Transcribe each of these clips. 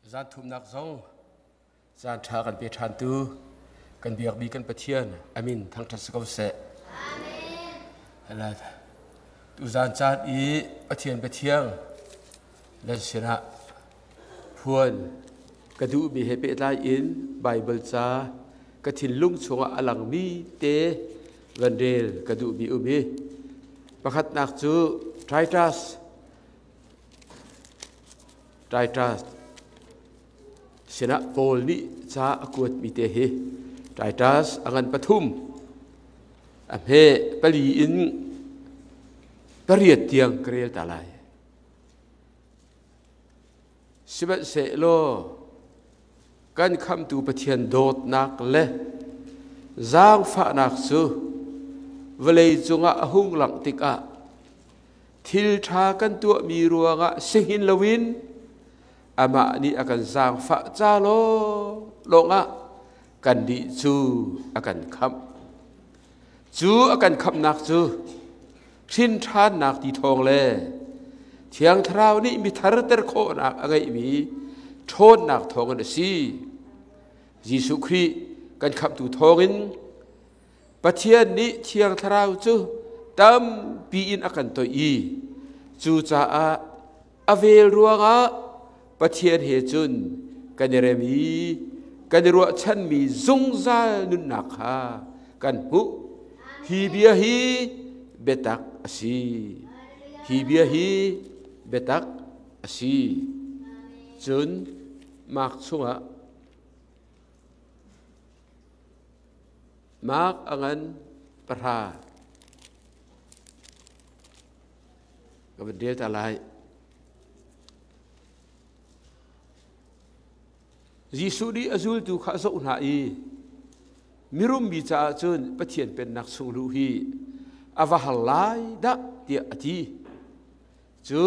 Zan thumnak zong caan ṭha kan pe ṭhantu kan biakmi kan Pathian amin thangṭhat si ko seh. Amen. Tuzan caan i Pathian biathiang nan sinah phuan ka duhmi he pehtlai in Baibal ca ka thinlung chungah a langmi te van rel ka duhmi um hi. Pakhatnak cu Titus Titus sinah Paul nih ca a kuatmi te hi Titus a ngan pathum a hme pali in pariat tiang ka rel ta lai. Sihmanhsehlaw kan khamtu Pathian dawtnak le zaangfahnak cu vawlei cungah a hung langh tikah thil ṭha kan tuahmi ruangah si hin loin amah nih a kan zaangfah ca lawngah kannih cu a kan khamh. Cu a kan khamhnak cu hrin ṭhannak ti thawng le Thiang Thlarau nih mi tharter khawhnak a ngeihmi ṭhawnnak thawngin a si. Jesuh Khrih kan khamhtu thawngin Pathian nih Thiang Thlarau cu tampi in a kan toih i cucaah a vel ruangah Pathian he cun kan i rem i kan i ruahchanmi zungzal nunnak kha kan hmuh. Hi bia hi biatak a si. Hi bia hi biatak a si. Cun Mark chungah Mark a ngan pahra ka van rel ta lai. Jesuh nih a zultu kha a zoh hna i mirum mi caah cun Pathian pennak chung luh hi a va har lai dah tiah a ti. Cu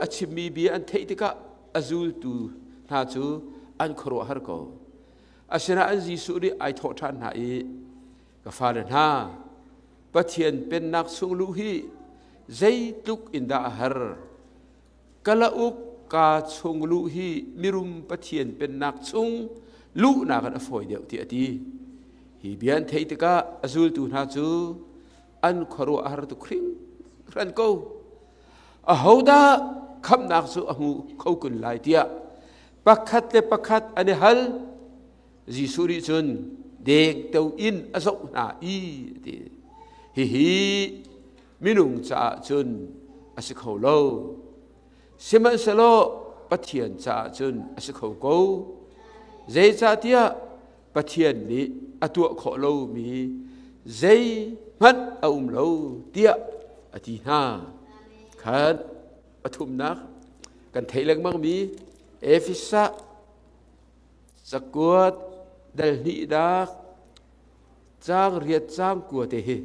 a chimmi bia an theih tikah a zultu hna cu an khuaruahhar ko. Asinain Jesuh nih ai thawh ṭhan hna i, Ka fale hna, Pathian pennak chung luh hi zeitluk in dah a har. Kalauk ka chung luh hi mirum Pathian pennak chung luhnak in a fawi deuh tiah a ti. Hi bia an theih tikah a zultu hna cu an khuaruah a har tuk hringhran ko. Ahodah khamhnak cu a hmu kho kun lai tiah pakhat le pakhat an i hal. Jesuh nih cun dengteo in a zoh hna i a ti. Hihi minung caah cun a si kho lo. Sihmanhsehlaw Pathian caah cun a si kho ko. Zeicahtiah Pathian nih a tuah khawh lomi zeihmanh a um lo tiah a ti hna. Khan pathumnak kan theih lengmangmi Efesa cakuat dal hnih dak caang riat caang kua te hi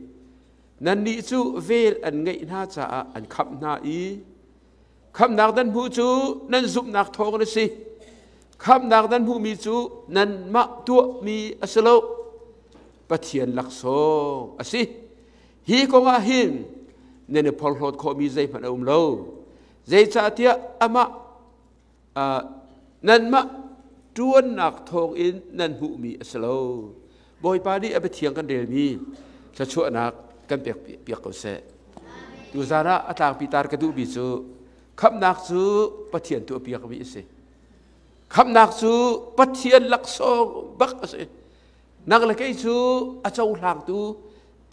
nannih cu vel an ngeih hna caah an khamh hna i khamhnak nan hmuh cu nan zumhnak thawng a si. Khamhnak nan hmuhmi cu nanmah tuahmi a si lo, Pathian laksawng a si. Hi kong ah hin nan i phorhlawt khawhmi zeihmanh a um lo. Zeicahtiah amah nanmah ṭuannak thawngin nan hmuhmi a si lo. Bawipa nih a biathiang kan relmi thluachuahnak kan pek piak ko seh. Tuzan ah a tlangpi tar ka duhmi cu khamhnak cu Pathian tuahpiakmi a si. Khamhnak cu Pathian laksawng bak a si. Nang le kei cu a cohlangtu,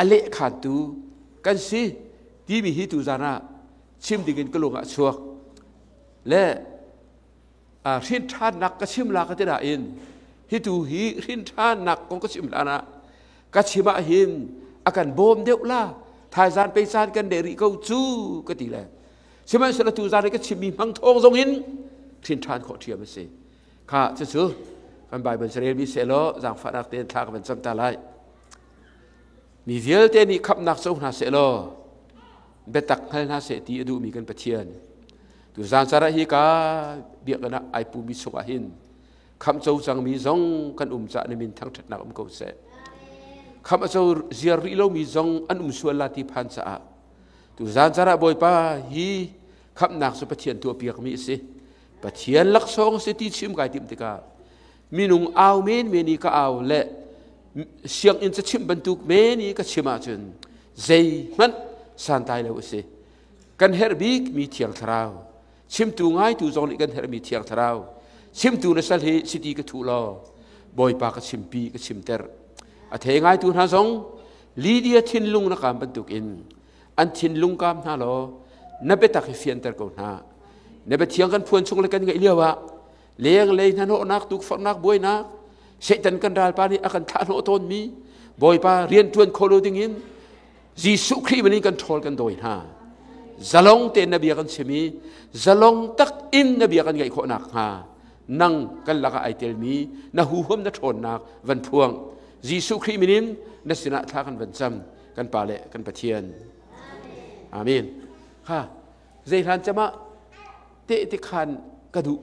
a lehkhantu kan si timi hi tuzan ah chim dingin ka lung ah a chuak. Le hrinṭhannak ka chim la ka ti nain hi tu hi hrinṭhannak kong ka chim hlan ah ka chim ah hin a kan bawm deuh la thaizan pe caan kan deh rih ko cu ka ti le sihmanhsehlaw tu zan i ka chimmi hmang thawng zong in hrinṭhan khawh ṭhiam a si kha cucu kan Bible carelmi sehlaw zaangfahnak tein thla ka van cam ta lai. Mi vialte nih khamhnak co hna sehlaw biatak hngal hna seh ti a duhmi kan Pathian tuzaan car ah hi ka biakinn ah ai pumi chungah hin khamh co cangmi zong kan um cah na min thangṭhatnak um ko seh. Khamh a co ziar rih lomi zong an um sual la ti phan caah tuzaan car ah Bawipa hi khamhnak cu Pathian tuahpiakmi a si. Pathian laksawng si ti chim kai timh tikah minung au men men i ka au le sianginn cachimh bantuk men i ka chim ahcun zeihmanh santlai lo a si. Kan herh bik mi Thiang Thlarau, chimtu ngaitu zong nih kan herhmi Thiang Thlarau, chimtu na sal hi chiti ka thuh law Bawipa ka chimpi ka chimter. A thei ngaitu hna zong Lydia thinlung na kaam bantukin an thinlung kaam hna law na biatak hi fianter ko hna. Na biathiang kan phuan chung le kan ngaih lio ah lenglei hnahnawhnak tukforhnak buainak Satan kan ralpa nih a kan thlahhnawh tawnmi Bawipa rianṭuan kho lo dingin Jesuh Khrih min in kan ṭhawl kan dawi hna. Zalong tein na bia kan chim i zalong tak in na bia kan ngaih khawh nakhnga nang kan lakah ai telmi na huham na ṭhawnnak van phuang. Jesuh Khrih min in na sinah thla kan van cam kan Pa le kan Pathian. Amen. Kha zei hlan cam ah tehte khan ka duh.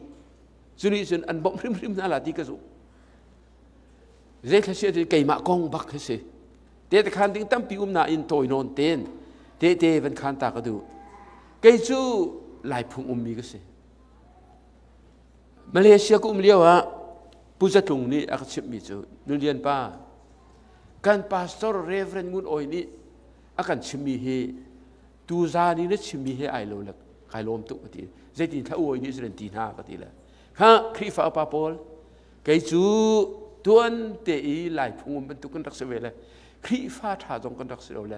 Cu nih cun an bawmh hrimhrim hna la ti ka zumh. Zei thla si keimah kong bak hi si. Tehte khan ding tampi um nain tawi nawn ten tehte van khan ta ka duh. Kei cu Laiphung ummi ka si. Malaysia ka um lio ah Pu Zatlung nih a ka chimhmi cu Nunlian pa kan pastor Reverend Ngun Awi nih a kan chimmi hi tuzan i na chimmi he ai lo le kai lawm tuk ka ti. Zeitin thla uai nih cun ti hna ka ti le. Kha Khrihfa upa pawl kei cu tuan te i lai phung um bantuk kan rak si ve le Khrihfa ṭha zong kan rak si lo le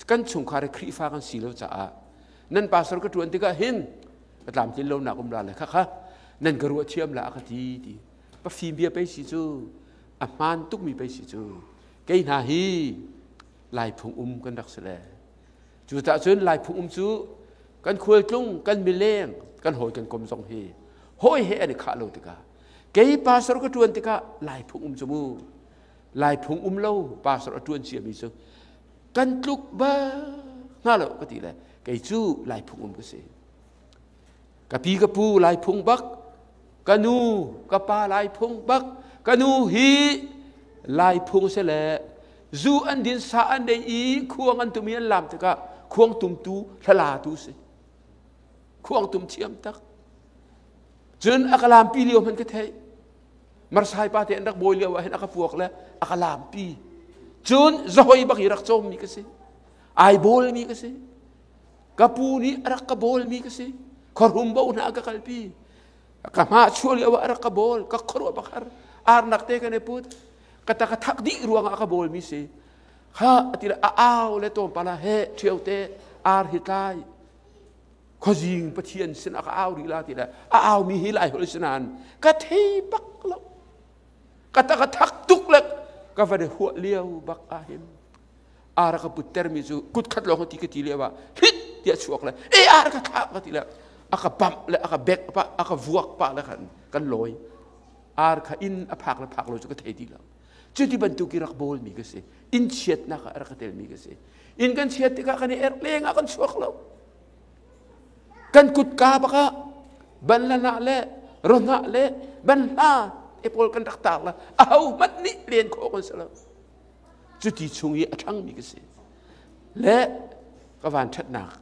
kan chungkhar i Khrihfa kan si lo caah nan pastor ka ṭuan tikah hin ka tlamtlin lonak um la le kha kha nan ka ruah thiam la a ka ti ti pafim bia pei si cu a hmaan tukmi pei si cu kei hna hi lai phung um kan rak si le Cucaah cun Laiphung um cu kan khualtlung, kan mileng, kan hawi kan kom zong hi hawi he an i khah lo tikah kei pastor ka ṭuan tikah Laiphung um cu mu Laiphung um lo pastor a ṭuan ciami cu kan tluk bak hnga lo ka ti le kei cu Laiphung um ka si. Ka pi ka pu Laiphung bak, ka nu ka pa Laiphung bak, ka nu hi Laiphung si le zu an din sa an ei i khuang an tum i an lam tikah khuang tumtu hlalatu si. Khuang tum thiam tak. Cun a ka lampi lio hmanh ka theih. Marsai pa te an rak bawi lio ah hin a ka puak le a ka lampi. Cun zahoi bak i rak cawmmi ka si. Ai bawlmi ka si. Ka pu nih a rak ka bawlmi ka si. Khuahrum bo hna a ka kalpi. Ka hma chuah lio ah a rak ka bawl. Ka khuaruah bak har. Arnak te kan i put. Ka ta ka thak dih ruangah a ka bawlmi si. Kha a ti le a au le tawm pala he ṭhio te ar hi tlai. Khuazing Pathian sin a ka au rih la ti le a aumi hi lai holh si nain ka thei bak lo. Ka ta ka thak tuk le ka van i huah lio bak ah hin ar a ka puttermi cu kut khat lawng ti ka ti lio ah hit tiah chuak le e ar ka thlah ka ti le a ka bamh le a ka bek pa a ka vuak pa le khan kan lawi ar kha inn a phak le phak lo cu ka thei ti lo cuti bantuk i rak bawlmi ka si inn chiatnak ah rak ka telmi ka si inn kan chiat tikah kan i erh leng ah kan chuak lo kan kutka bakah banhla le ronah le banhla te pawl kan rak tar la aho hmanh nih len khawh kan si lo Cuti chung i a ṭhangmi ka si. Le ka van ṭhatnak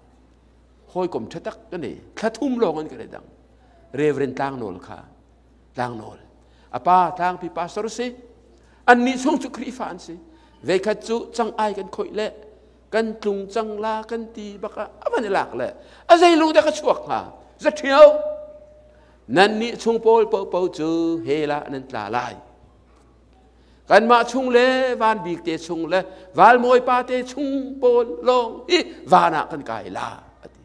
hawikom ṭha tak ka nei. Thla thum lawng in kan i dang. Reverend Tlangnawl kha Tlangnawl. A pa tlangpi pastor si. Annih chung cu Khrihfa an si. Veikhat cu cang-ai kan khoih le kan tlung cang la kan ti bak ah a van i lak le a zei lung dah ka chuak hnga za ṭhio nannih chung pawl paohpaoh cu hell ah nan tla lai Kanmah chung le van bik te chung le valmawi pa te chung pawl lawng hi van ah kan kai la a ti.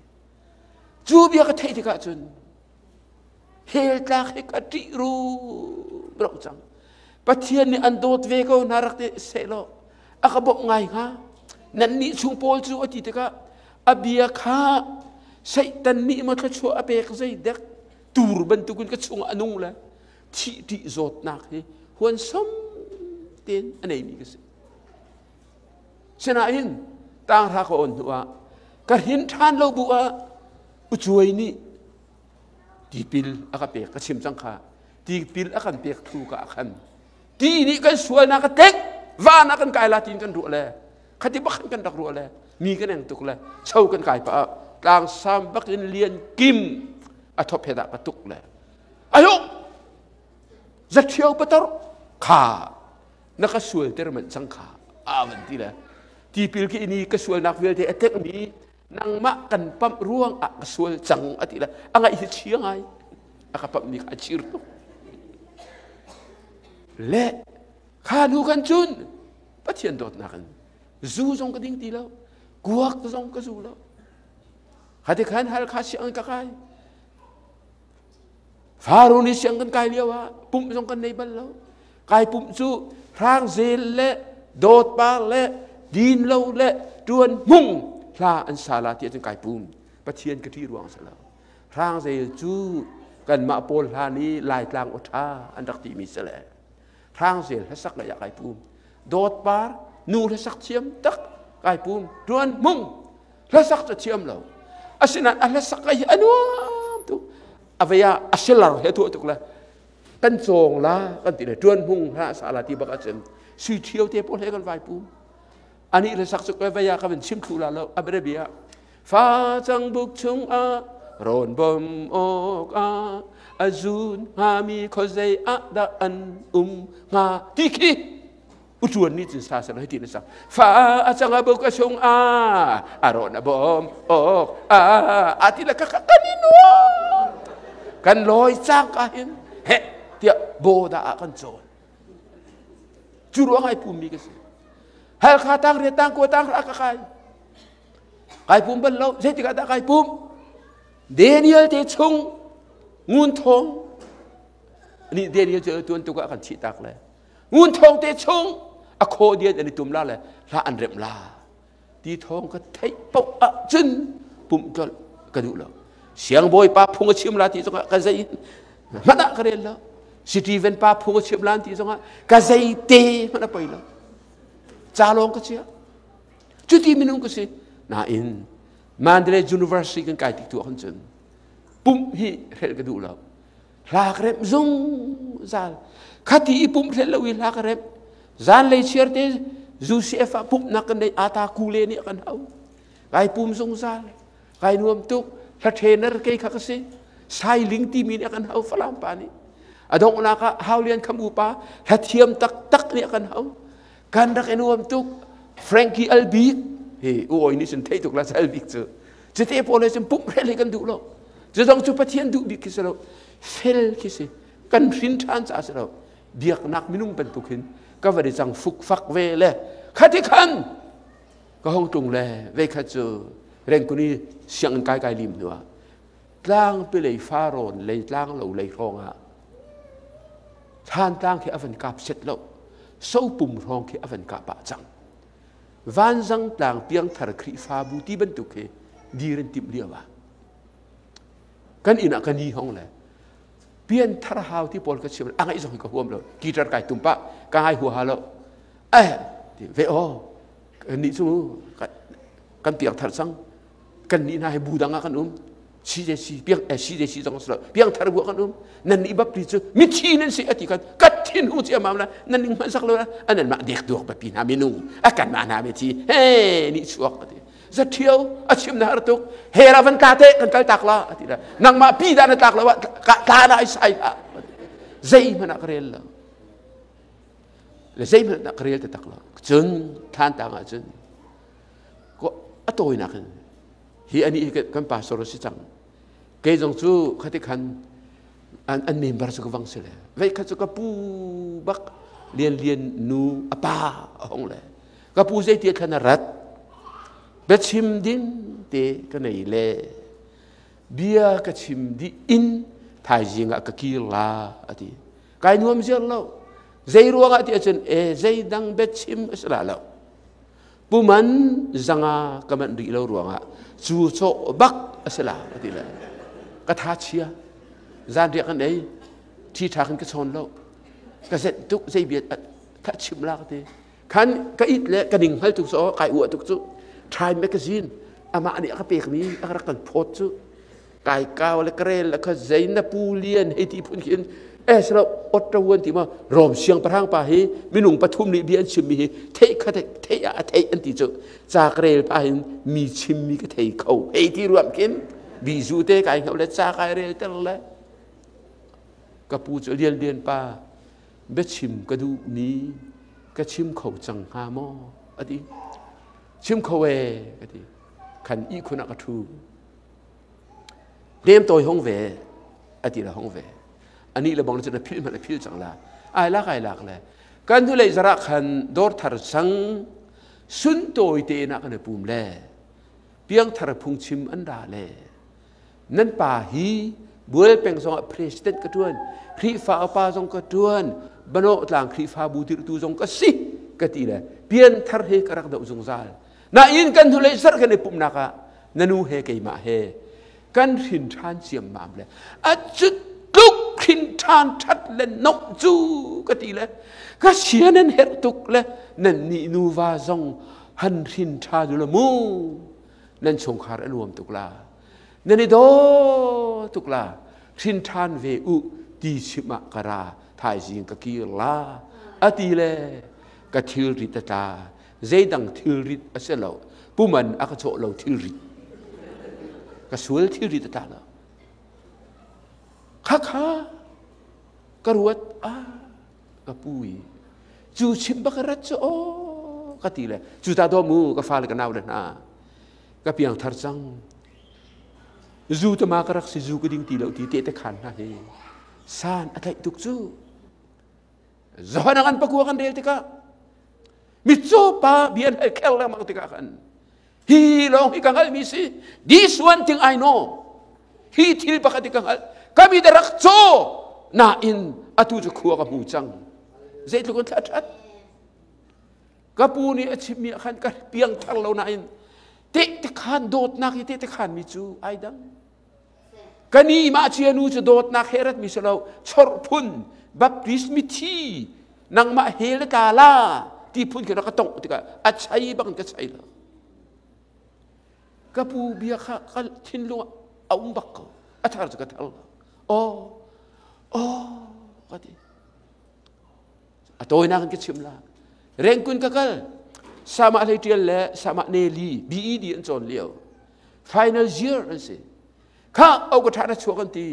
Cu bia ka theih tikah cun hell tlak hi ka ṭih rumro cang. Pathian nih an dawt ve ko hna rak ti sehlaw a ka bawmh ngai hnga. Nannih chung pawl cu a ti tikah a bia kha Satan nih maw thluachuah a pek zeidek tur bantukin ka chungah a nung le thih ṭih zawtnak hi huansam tein a neimi ka si. Sinain tanghra ka on hnu ah ka hrin ṭhan lo bu ah ucuai nih tipil a ka pek ka chim cang kha tipil a kan pek thu ka khan ti nih kan sualnak ka tek van ah kan kai la tiin kan ruah le khati bak kan rak ruah le mi kan eng tuk le cho kan kai pa tlang sam bak in lian kim a thop he dah ka tuk le. Ayo zathiau pator kha na ka sualter manh cang kha a van ti le tipil ki ini ka sualnak vialte a tekmi nangmah kan pamh ruang ah ka sual cang a ti le a ngaih hi chia ngai a ka pamh ni kha a chir tuk le kha hnu kan cun Pathian dawtnak in zu zong ka ding ti lo kuak zong ka zu lo khati khan hal kha siang ka kai Faro nih siang kan kai lio ah pumh zong kan nei bal lo. Kai pumh cu hrang zel le dawtpa le din lo le tuan hmung hla an sa la ti ahcun kai pum. Pathian ka ṭih ruang si lo. Hrang zel cu kanmah pawl hlan i Laitlang aw ṭha an rak timi si le hrang zel hlasak lei ah kai pum. Dawtpar nu hlasak thiam tak kai pum. Tuan hmung hlasak cu thiam lo asinain a hlasak hi a nuam tuk a vei ah a silar he tuah tuk le kan cawng la kan ti le tuan hmung hla sa la ti bak ahcun sui ṭhio te pawl he kan vai pum ani hlasak cu ka vei ah ka van chim thlu la lo a bia fa cang buk chung ah rawn bom awk ah a zun hngami khuazei ah dah an um hnga ti khi utuan nih cun sa seh hei ti na sak fa a cang a buk a chung a a rawn a bawm ok a a ti le ka kan i nuam kan lawi cang ka hin he tiah boda ah kan cawn cu ruang ai pum mi ka si halkha tang riat tang kua tang ra ka kai kai pum bal lo zeitikah dah kai pum Daniel te chung ngun thong ni Daniel cu tuan tuk ah kan chih tak le ngun thong te chung a khaw dian an i tum la le hla an remh la ti thong ka theih paoh ah cun pumh tlolh ka duh lo siangbawi pa phung a chim la ti zongah ka zei hmanh ah ka rel lo Stephen pa phung a chim la ti zongah ka zei te hmanh a poi lo ca lawng ka chia cuti minung ka si nain Mandalay University kan kai tik tu ahcun cun pumh hi hrelh ka duh lo hla ka remh zungzal khati i pumh hrelh lo i hla ka remh zanlei chiar te UCF ah pumhnak kan nei ata kule nih kan hau kai pum zungzal kai nuam tuk hla trainer kei kha ka si sailing timi nih kan hau falam pa nih a donghnak ah haulian kham upa hla thiam taktak nih kan hau kan rak i nuam tuk Frankie Albik hi u oi nih cun thei tuk la Albik cu cite pawl he cun pumh hrel hi kan duh lo cu zong cu Pathian duh bik khi si lo fel khi si kan hrin ṭhan caah si lo biaknak minung bantuk hin ka va i cang fukfak ve le khati khan ka hong tlung le vei khat cu rengkuni sianginn kai kai lim hnu ah tlangpi lei farawn lei tlang lo lei hrawng ah Thlantlang khi a van kap set lo sopum hrawng khi a van kap ah cang vanzang tlang piangthar Khrihfabu ti bantuk khi dir an timh lio ah kan inn ah ka ni hong le pianthar hau ti pawl ka chim a ngaih zong ka huam lo guitar kai tum pah ka ngai huaha lo eh ti ve aw ni cu kan piangthar cang kan nih hna hi bu dang ah kan um CJC piang eh CJC zong si lo piangthar bu ah kan um nan nih bapti cu mithi nan si ati kan kat thin hu ci amam la nan ning hman sak lo la anan mah dek duak papi hna minung a kan mah hna mi thi he ni chuak ati zathio a chim na har tuk he ra van ta te kan kal tak la ati la nangmah pi da na tlak lo ka tla na ai sai la zei hmanh ah ka rel lo le zei hmanh ah ka rel te tak lo cun thlan tang ah cun a tawinak in hi ani hi kan pastor a si cang kei zong cu khati khan an member cu ka vang si le vei khat cu ka pu bak lian lian nu a pa a hong le ka pu zei ti thlan a rat biachim ding te ka nei le bia ka chim dih in thaizing ah ka kir la ati kai nuam ziar lo zei ruangah ti ahcun e zei dang biachim a si la lo puman zanga ka manh rih lo ruangah cu cawh bak a si la ka ti le ka tha chia zan riak kan ei thi tha kan ka chawn lo ka zenh tuk zei bia tha chim la ka ti khan ka it le ka ning hngal tuk so kai uah tuk cu Time magazine amah nih a ka pek mi a rak kan phawt cu kai kau le karel le kha zei na pu lian hei ti phun khin eh silo Ottawa ti ma Rom siangpahrang pa hi minung pathum nih bia an chimmi hi theih kha theih ah a theih an ti cu ca karel pa hin mi chimmi ka thei kho hei ti ruam khin bizu te kai ngau le ca kai rel ter le. Ka pu cu Lian Lian pa biachim ka duhmi ka chim kho cang hnga maw a ti. Chim kho ee ka ti. Khan ihkhun ah ka ṭhu. Hnem tawi hong ve a ti le hong ve. Anih le bang cun a philh hmanh a phil cang la. Ai lak ai lak le. Kan hnulei zarah khan dawr thar sang suntawi te in ah kan i pum le piangthar phungchim an ra le nan pa hi bual peng zong ah president ka tuan Khrihfa upa zong ka tuan Banawh tlang Khrihfabu dirhtu zong ka si ka ti le pianthar he ka rak doh zungzal nain kan hnulei zarh kan i pumhnak ah na nu he keimah he kan hrin ṭhan ciammam le a cu tluk hrin ṭhan ṭhat le nomh cu ka ti le ka sia nan herh tuk le nan nih nuva zong han hrin ṭha du la mu nan chungkhar a nuam tuk la nan i daw tuk la hrin ṭhan ve u ti chim ah ka ra thaizing ka kir la a ti le ka thilrit a tla zeidang thilrit a si lo puman a ka cawh lo thilrit ka sual thilrit a tla lo khakha ka ruat a ka pu i cu chim bak rat cu aw ka ti le cu ta daw mu ka fale ka nau le hna ka piang thar cang zu te ma ka rak si zu ka ding ti lo ti te te khan hna hi san a tlaih tuk cu Johan an pakua kan rel tikah mitcaw pa bia an hal kher lengmang tikah khan hi lawng hi ka hngalhmi si this one thing I know hi thil pakhat hi ka hngalh ka mi rak caw nain atu cu khua ka hmu cang zeitluk in thla ṭhat ka pu nih a chimmi ah khan ka piang thar lo nain tehte khan dawtnak hi tehte khan mi cu ai dang Kani mah cia nu cu dawtnak he ratmi si lo chorh phun baptist mithi nangmah he le ta la ti phun khi rak ka tongh tikah a chai bang ka chai lo ka pu bia kha ka thinlung a um bak ko a thar cu ka thar lo aw aw ka ti a tawinak in ka chim la rengkun ka kal sama hlei tial le sama neli BED an cawn lio final year an si kha au ka tha na chuak an ti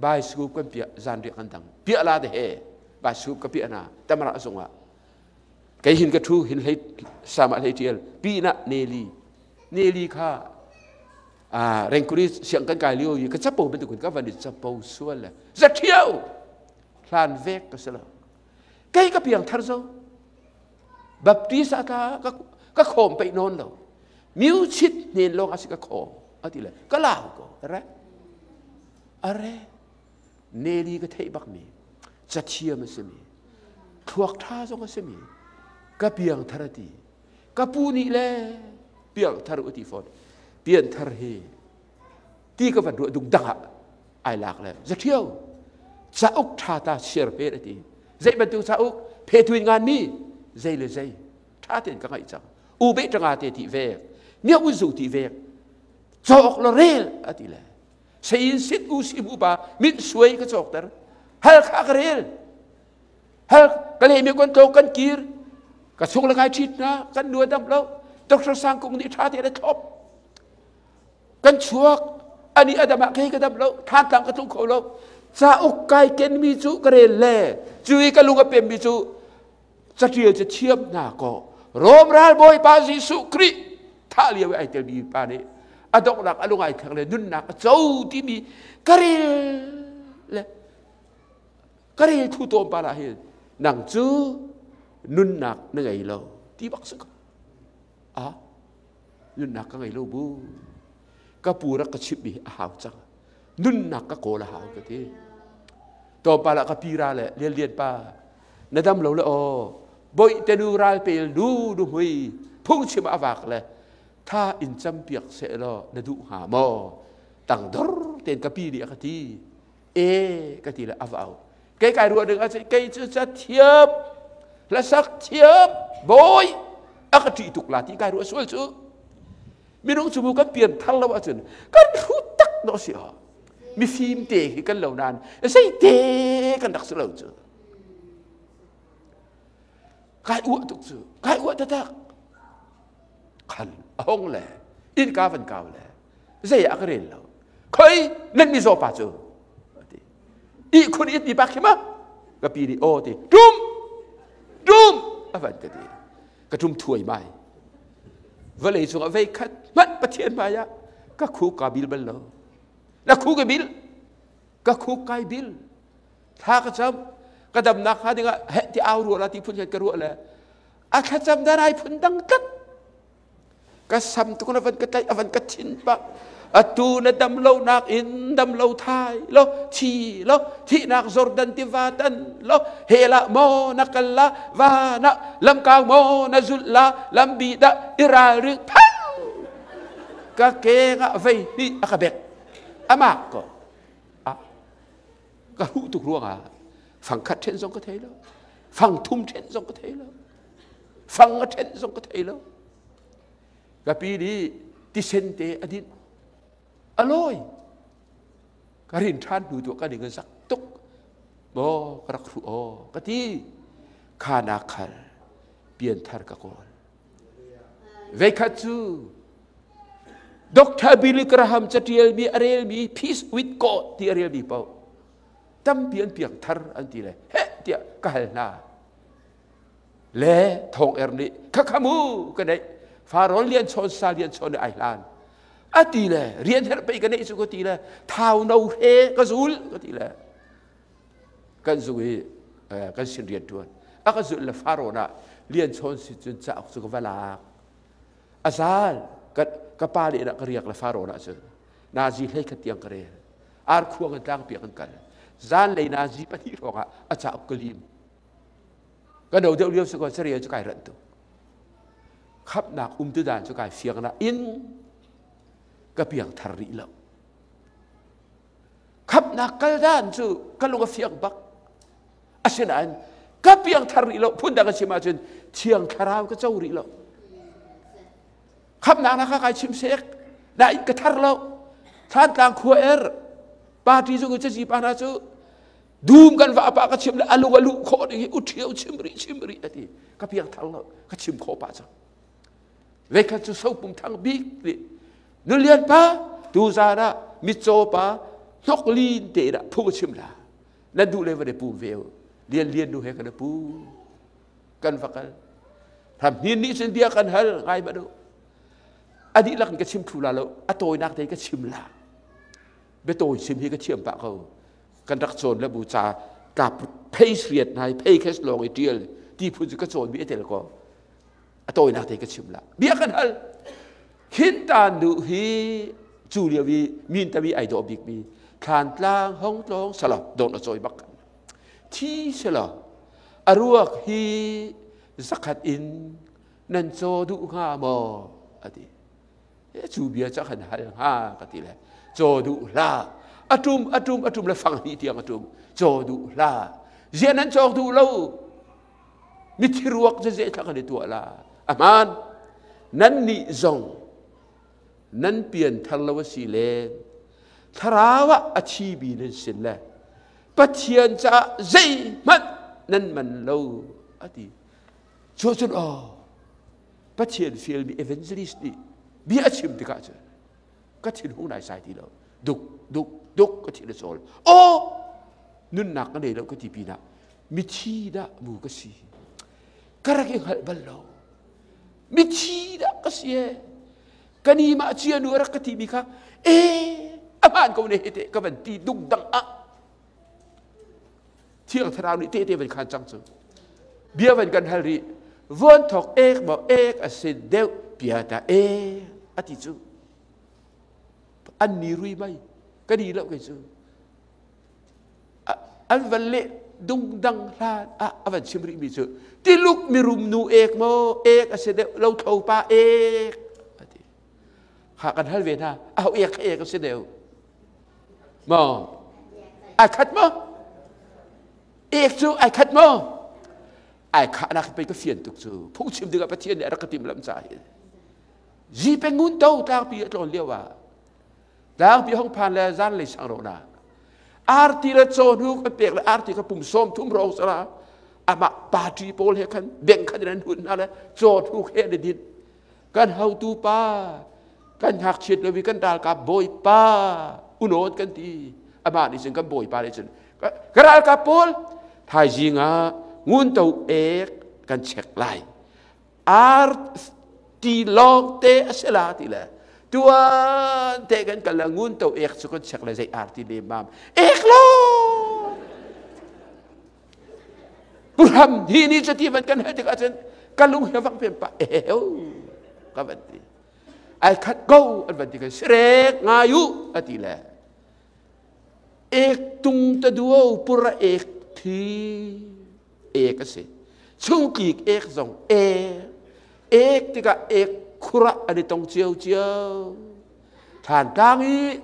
bicycle kan piah zan riak kan dang piah la de he bicycle ka piah na tamara zungah kei hin ka thu hin hlei sama hlei tial pi na neli neli kha a rengkuri siang kan kai lio i ka chapo bantuk ka van i chapo sual le zathiau hlan vek ka si lo kei ka piang thar zo Baptist ah ka ka khawm peih nawn lo miu chit hnen lawng a si ka khawm a ti le ka lau ko are are neli ka theih bak mi cathiam a si mi thluak tha zong a si mi ka piang thar a ti ka pu nih le piang thar u ti fawn pian thar hi ti ka van ruah dung dang ah ai lak le zathiau cauk ṭha ta share pe a ti zei bantuk cauk phe thuin ngan mi zei le zei ṭha tein ka ngaih cang u be ṭanga te ti vek nia u zu ti vek cawk lo rel a ti le sein sit u si bu pa mit suai ka cawk ter hal kha ka rel hal ka le mi kon tlong kan kir ka chung le ngai ṭhit na kan nu dam lo Dr. Sang Kung nih ṭha te le thlop kan chuak ani a dam ah kei ka dam lo thantlang ka tlung kho lo cauk kai kenmi cu ka rel le cu i ka lung a pemmi cu catial cu thiam hna kaw Rom ralbawi pa Jesuh Khrih thah lio i ai telmi pa nih a donghnak a lung ai thleng le nunnak a co timi ka rel le ka rel thu tawm pa lah hin nang cu nunnak na ngei lo ti bak si ko a nunnak ka ngei lo bu ka pu rak ka chimh mi a hau cang nunnak ka kawl a hau ka ti tlawmpal ah ka pi ra le lian lian pa na dam lo le aw boih te nu ral pel nu nu hui phungchim a vak le tha in cam piak se law na duh hnga maw tangdor ten ka pi nih a ka ti e ka ti le a va au kei kai ruah ding ah kei cu ca thiam hlasak thiam bawi a ka ṭih tuk la ti kai ruah sual cu minung cu mu kan pian thar lo ahcun kan hrut tak no si ha mifim te hi kan lo nain zei te kan rak si lo cu kai uah tuk cu kai uah taktak khan a hong le innka van kau le zei ah ka rel lo khoi nan mizaw pa cu. Ihkhun it mi pa khi ma ka pi nih aw ti tum tum a van ka ti. Ka tum thuai mai. Vawlei cungah vei khat hmanh Pathian hmai ah ka khu ka bil bal lo. Na khu ka bil. Ka khu kai bil. Thla ka cam. Ka damnak hnga dingah heh ti au ruah la ti phun khan ka ruah le a thlacam dan ai phun dang tlat. Ka sam tuk na van ka tlaih a van ka thin pah. Atu na dam lo nak in dam lo thai lo thi lo thihnak Jordan tiva tan lo hela mo na kal la va na lamkau mo na zul la lambi da iral ring phang ka ke nga vei hi a ka bek amak ko a ka hu tuk ruangah fang khat then zong ka thei lo fang thum then zong ka thei lo fang a ṭhenh zong ka thei lo. Ka pi nih tisen te a dinh. A lawi. Ka rin ṭhan hnu tu ka ning a zak tuk. Maw ka rak hruh aw ka ti. Kha na khal pianthar ka kawl. Veikhat cu Dr. Billy Graham catialmi a relmi Peace with God ti a relmi paoh tampi an piangthar an ti le heh tiah ka hal hna. Le thawng er nih khakha mu ka neih farawl lian chawn sa lian chawn ai hlan a ti le rian herh pei ka neih cu ka ti le thau no he ka zul ka ti le kan zung i kan sin rian tuan a ka zul le farawn ah lian chawn si cun cauk cu ka va lak a zal ka pa le ka riak le farawn ah cun nazi hlei khat tiang ka rel ar khuang in tlang piak an kal zan lei nazi pahnih hrawng ah a cauk ka lim Ka no deuh lio si ko carel cu kai ranh tuk. Khamhnak um tu dan cu kai fiang na in ka piang thar rih lo. Khamhnak kal dan cu ka lung a fiang bak. Asinain ka piang thar rih lo phundang a chim ahcun thiang thlarau ka co rih lo. Khamhnak na ka kai chim sek nain ka thar lo. Thlantlang khua er party zung cazi pa hna cu Dum kan va pa ka chim le alu alu khawh ding hi u ṭhio chim rih chim rih a ti. Ka piang thang lo ka chim khawh pah cang. Veikhat cu sopum thang bik nih nulian pa tu zan ah mitcaw pa hnok lin te dah phung chim la. Nan duh le va ne pum ve u. Lian lian nu he kan pu. Kan va kal. Ram hnin nih cun bia kan hal ngai ma du. A dihlak in ka chim thlu la lo. A tawinak te ka chim la. Biatawi chim hi ka thiam pah ko. Kan rak cawn le bu ca tlap phei riat nai phei khes lawng i ṭial ti phun cu ka cawn mi a tel ko. A tawinak te ka chim la. Bia kan hal. Khin tan nu hi cu lio i min tami ai dawh bik mi thlan tlang hong tlong salo don a cawi bak kan. Thi selo a ruak hi zakhat in nan caw duh hnga maw ati. Cu bia ca khan hal hnga ka ti le caw duh hlah a tum a tum a tum le fang hnih tiang a tum caw duh hlah zia nan cawk duh lo mithi ruak cu zei thla kan i tuah la a hmaan nan nih zong nan pian thar lo a si le thlarau ah a thi bi nan sin le Pathian caah zeihmanh nan man lo a ti cu cun aw Pathian fialmi evangelist nih bia a chim tikah cun ka thinhung naisai ti lo duk duk duk ka thin a cawl aw nunnak ka nei lo ka ti pinah mithi dah mu ka si ka rak i hngalh bal lo mithi dah ka si e ka ni mah cia nu a rak ka ti mi kha e a hmaan ko ne he te ka van ti duk dang ah Thiang Thlarau nih tehte van khan cang cu. Bia van kan hal rih. Vuan thok ek maw ek a si deuh pia ta e a ti cu. An ni rui mai. Ka ni lo kei cu. An van leh dungdang hlan ah a van chim rih mi cu tiluk mirum nu ek maw ek a si deuh lo tho pa ek a ti. Kha kan hal ve hna. Aho ek ek a si deuh. Maw? Ai khat maw? Ek cu ai khat maw? Ai khahnak pei ka fian tuk cu. Phungchim dingah Pathian nih a rak ka timhlamh caah hin. Zipe ngun to tlangpi a tlawn lio ah tlangpi hong phan le zanlei sang ro na arti le caw hnu kan pek le arti ka pum sawm thum rong sara amah party pawl he khan beng khan in an hun hna le caw hnu he an i din Kan hotu pa, kan ngakchiat lo i kan ralkap bawipa unawn kan ti. Amah nih cun kan bawipa nih cun Ka ralkap pawl thaizing ah ngun to ek kan check lai. Ar ti lawng te a si la ti le tuan te kan kal la ngun to ek cu kan check le zei ar ti le mam ek lo Puram hi ni cu ti van kan hal tikah cun ka lung he vang pem pa eheu ka van ti ai khat ko an van ti kan sirek ngai u a ti le Ek tung ta duo pura ek thi ek a si. Chungtlik ek zong ek. Ek tikah ek khura an i tong cio cio. Thlantlang i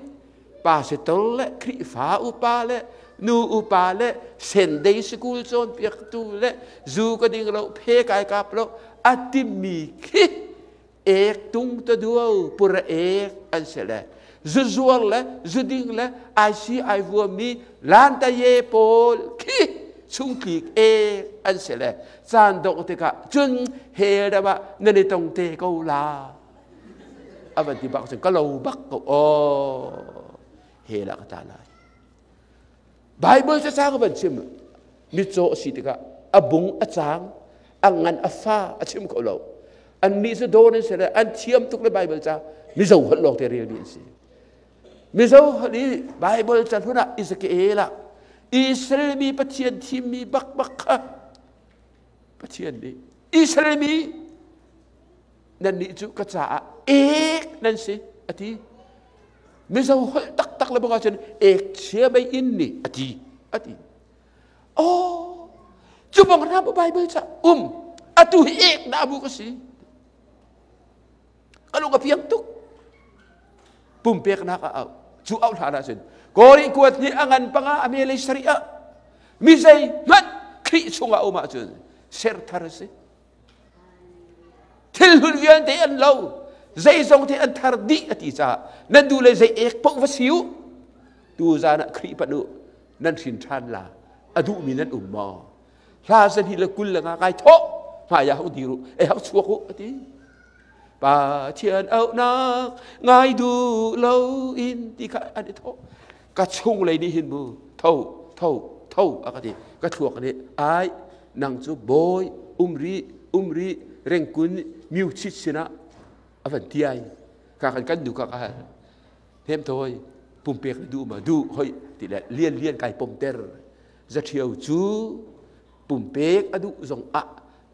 pastor le Khrihfa upa le nu upa le Sunday school cawnpiaktu le zu ka ding lo phe kai kap lo a timi khi ek tung ta duo pura ek an si le zuzuar le zuding le ICI vuami lantaye pawl khi chungtlik ek an si le caan dongh tikah cun hell ram ah nan i tong te ko la a van ti bak cun ka lo bak ko aw hell ah ka tla lai Bible ca ka van chim mitcaw a si tikah a bung a cang a ngan a fa a chim kho lo annih cu dawn an si le an thiam tuk le Bible ca Mizo holh lawng te relmi an si Mizo holh i Bible ca hlun ah Ezekiel ah Israel mi Pathian thimmi bak bak kha Pathian nih Israel mi nannih cu ka caah ek nan si a ti Mizo holh taktak le bang ahcun ek chia mei in nih a ti a ti oh cu bang hna bu Bible ca um atu hi ek na bu ka si ka lung a piang tuk pumpeknak a au cu au hlan ahcun Kori kuat nih a ngan panga a me lei sarih ah mi zei hmanh Khrih chungah um ahcun ser thar a si Thil hlun vialte an lo, zeizong te an thar dih a ti caah nan duh le zei ek paoh va si u. Tu zan ah Khrih panh u, nan hrin ṭhan la, a duhmi nan um maw? Hla zan hi le kul le nga kai thawh, hmai ah hung dir u, ei hang chuak u a ti. Pathian auhnak ngai duh lo in ti kha an i thawh. Ka chung lei nih hin mu tho tho tho a ka ti. Ka thluak nih ai nang cu bawi umri umri rengkun miu chit sinah a van ti ai ka kan kan nu ka ka hal hem toi pumpek na duh ma duh hoi ti le lian lian kai pomter zathio cu pumpek a duh zong ah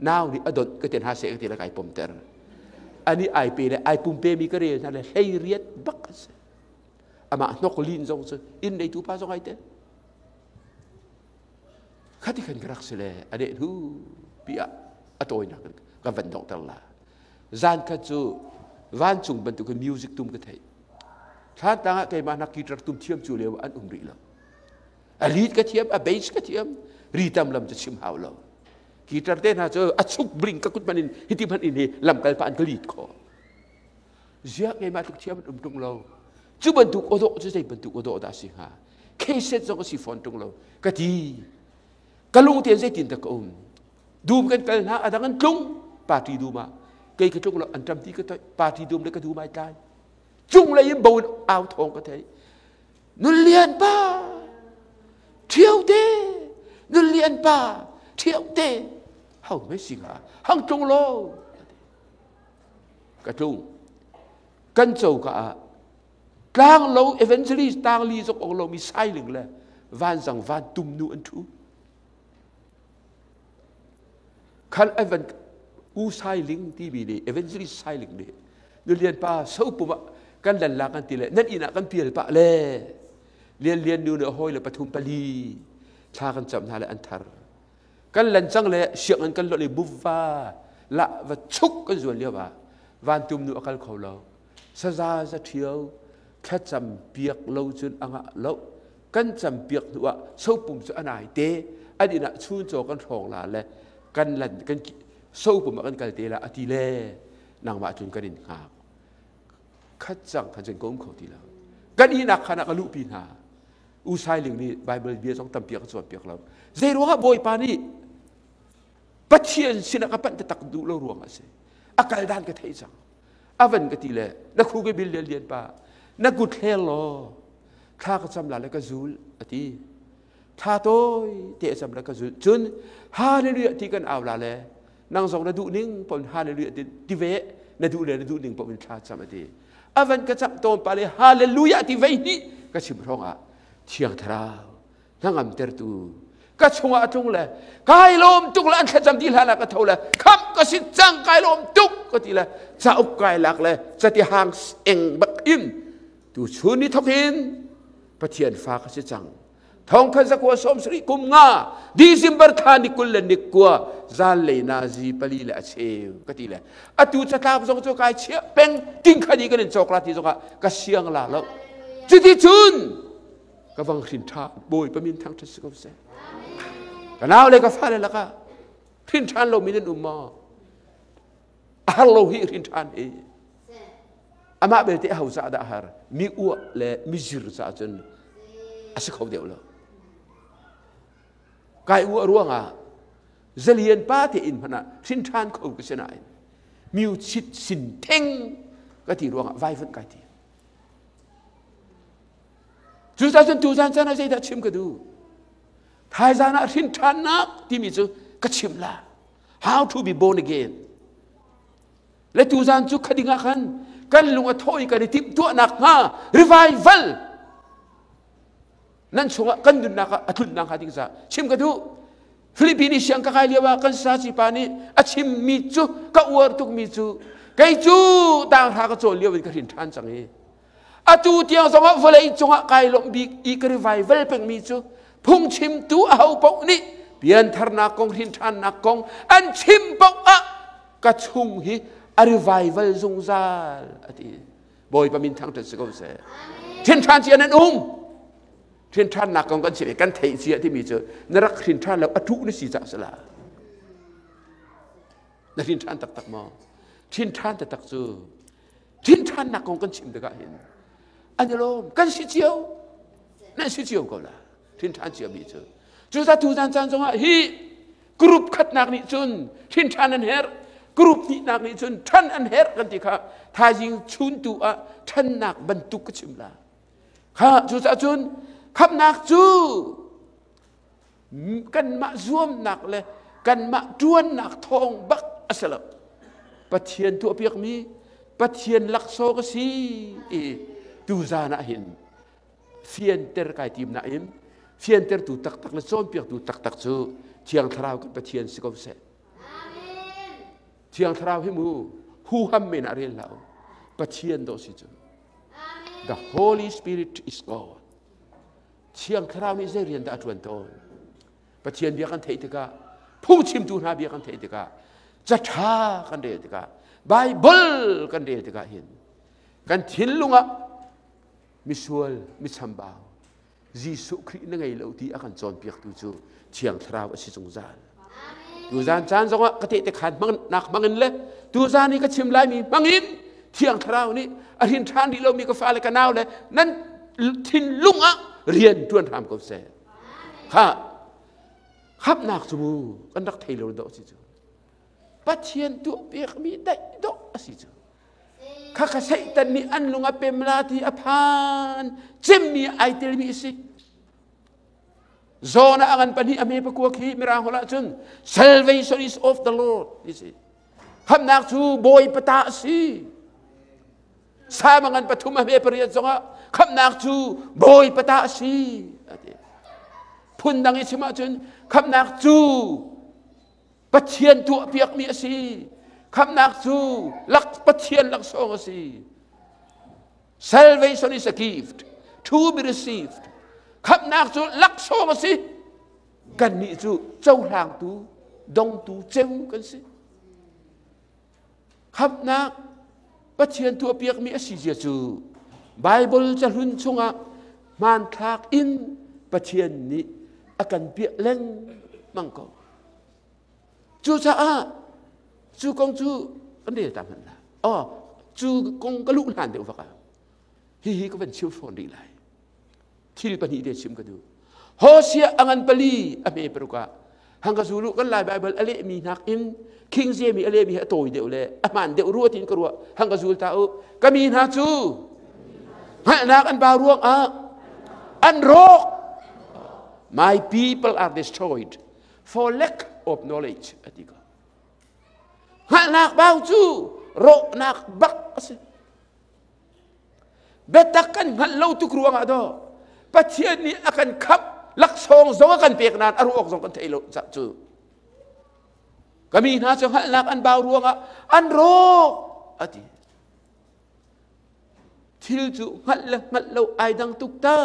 nau nih a dot ka ten ha se ka ti le kai pomter ani ai pe le ai pumpe mi ka rel hna le hlei riat bak a si amah hnok lin zong cu inn neitu pa zong ai tel Khati khan ka rak si le a deh hnu pi ah a tawinak in ka van donghter la. Zan khat cu vancung bantuk in music tum ka theih. Thlantlang ah keimah nak guitar tum thiam cu lio an um rih lo. A lead ka thiam, a bass ka thiam, ri tam lam cu chim hau lo. Guitar te hna cu a chuk bring ka kut hman in hiti hman in hi lamkal pa an ka lead khawh. Ziah keimah tluk thiam an um tung lo. Cu bantuk awdawh cu zei bantuk awdawh dah si hnga? Kheset zong a si fawn tung lo. Ka ti. Ka lung tein zeitin dah ka um? Dum kan kal hna, a dang an tlung. Party dum ah. Kei ka tlung lo, an ṭam ti ka toih. Party dum le ka dum ai tlai. Cung lei in bo in au thawng ka theih. Nun lian pa, ṭhio te, nun lian pa, ṭhio te. Hau me si hnga? Hang tlung lo. Ka tlung. Kan coka ah tlanglo evangelist tangli zok ong lomi sailing le vanzang van tum nu an thu. Khan evan u sailing timi nih evangelist sailing nih nulian pa sopum ah kan lan la kan ti le nan inn ah kan pial pah le lian lian nu nih hawi le pathum pali thla kan cam hna le an thar kan lan cang le sianginn kan lawh le buva la va chuk kan zuan lio ah vantum nu a kal kho lo saza za ṭhio thlacam piak lo cun a ngah lo kan cam piak hnu ah sopum cu an ai te an inn ah chuncaw kan hrawng la le kan lan kan sopum ah kan kal te la a ti le nangmah cun kan in hngak khat cang khan cun ka um kho ti lo kan ihnak khan ah ka luhpi hna U Sai Ling nih Bible bia zong tampi a ka cawnpiak lo. Zei ruangah Bawipa nih Pathian sinah ka panh taktak duh lo ruangah a si. A kal dan ka theih cang. A van ka ti le na khu ka bil lian lian pa na kut hler law thla ka cam la le ka zul a ti. Thla tawi te cam le ka zulh. Cun hallelujah ti kan au la le nang zong na duh ning paoh in hallelujah ti, ti ve na duh le na duh ning paoh in thla cam a ti. Avan ka cam tawn pa le hallelujah ti vei hnih ka chim hrawng ah Thiang Thlarau hnangamtertu ka chungah a tlung le kai lawm tuk le an thlacam ti hlan ah ka tho le khamh ka si cang kai lawm tuk ka ti le cauk kai lak le cati hang eng bak in tu chun ni thok in Pathian fa ka si cang thong khan zakua som sri kum nga December thla ni kul le ni kua zal le na zi pali le a cheu ka ti le atu catlap zong cu kai chia peng ting khan i kan in cawk la ti zong ah ka siang la lo cuti cun ka vang hrin ṭha Bawipa min thangṭhat si ko seh. Ka nau le ka fale lakah hrin ṭhan lomi nan um maw? A har lo hi hrin ṭhan hi. Amah belte aho caah dah a har? Mi uah le mi zir caah cun a si kho deuh lo. Kai uah ruangah zalian pa te in hmanh ah hrin ṭhan kho ka si nain miu chit sin theng ka ti ruangah vaivanh kai ti. Cucaah cun tuzan caan ah zeidah chim ka duh? Thaizan ah hrin ṭhannak timi cu ka chim la. How to be born again. Le tuzan cu khading ah khan kan lung a thaw i kan i timhtuahnak hnga revival nan chungah kan nunnak ah a tlunnak hnga ding caah chim ka duh. Philippine siang ka kai lio ah kan saci pa nih a chimmi cu ka uar tukmi cu kei cu tanghra ka cawn lio in ka hrin ṭhan cang i Atu tiang zongah vawlei cungah kai lawmh bik i ka revival pengmi cu phungchimtu aho paoh nih piantharnak kong hrinṭhannak kong an chim paoh ah ka chung hi a revival zungzal a ti. Bawipa min thangṭhat si ko seh. Hrinṭhan cia nan um. Hrinṭhannak kong kan chim i kan theih cia timi cu na rak hrinṭhan lo a ṭuh na si caah si la. Na hrinṭhan taktak maw? Hrinṭhan taktak cu Ṭhinṭhannak kong kan chim tikah hin an i lawm kan si cio nan si cio ko la ṭhinṭhan cio mi cu cucaah tuzan caan zongah hi group khatnak nih cun ṭhinṭhan an herh group hnihnak nih cun ṭhan an herh kan ti kha thaizing chun tu ah ṭhannak bantuk ka chim la kha cucaah cun khamhnak cu kanmah zuamnak le kanmah ṭuannak thawng bak a si lo Pathian tuahpiakmi Pathian laksawng a si i tuzan ah hin fianter kai tim nain fiantertu taktak le cawnpiaktu taktak cu Thiang Thlarau kan Pathian si ko seh. Thiang Thlarau hi mu huham men ah rel hlah u. Pathian dawh si cu. The Holy Spirit is God. Thiang Thlarau nih zei rian dah a ṭuan tawn? Pathian bia kan theih tikah, phungchimtu hna bia kan theih tikah, ca ṭha kan rel tikah, Baibal kan rel tikah hin kan thinlung ah misual, michambau, Jesuh Khrih na ngei lo ti a kan cawnpiaktu cu Thiang Thlarau a si zungzal. Tuzan caan zongah ka tehte khaan hmangnak hmangin le tuzan i ka chim laimi hmangin Thiang Thlarau nih a hrin ṭhan rih lomi ka fale ka nau le nan thinlung ah rian ṭuan hram ko seh. Kha khamhnak cu mu kan rak thei lo dawh si cu. Pathian tuahpiakmi daih dawh a si cu. Khakha Satan nih an lung a pem la ti a phan cemmi ai telmi a si. Zawn ah a ngan pahnih a hme pakua khi mirang holh ahcun salvation is of the Lord ti si. Khamhnak cu Bawipa ta a si. Salm a ngan pathum a hme pariat zongah khamhnak cu Bawipa ta a si. A ti. Phundang i chim ahcun khamhnak cu Pathian tuahpiakmi a si. Khamhnak cu lak Pathian laksawng a si. Salvation is a gift to be received. Khamhnak cu laksawng a si. Kannih cu cohlangtu, dongtu ceu kan si. Khamhnak Pathian tuahpiakmi a si zia cu Bible cahlun chungah hmanthlak in Pathian nih a kan piah lengmang ko. Cucaah cu kong cu kan rel ta hmanh la. Oh, cu kong ka luh hlan deuh vak ah hihi ka van chim fawn rih lai. Thil pahnih te chim ka duh. Hosea a ngan pali a hme paruk ah hang ka zulu kan Lai Bible a lehmi nakin King James a lehmi hi a tawi deuh le a hmaan deuh rua tiin ka ruah hang ka zul ta u ka mi hna cu hngalhnak an bau ruangah an rawk. My people are destroyed for lack of knowledge a ti ko. Hngalhnak bau cu rawhnak bak a si. Biatak kan hngalh lo tuk ruangah daw Pathian nih a kan khamh laksawng zong a kan pek nain a ruah awk zong kan thei lo cah cu. Ka mi hna cu hngalhnak an bau ruangah an rawk a ti. Thil cu hngalh le hngalh lo ai dang tuk ta.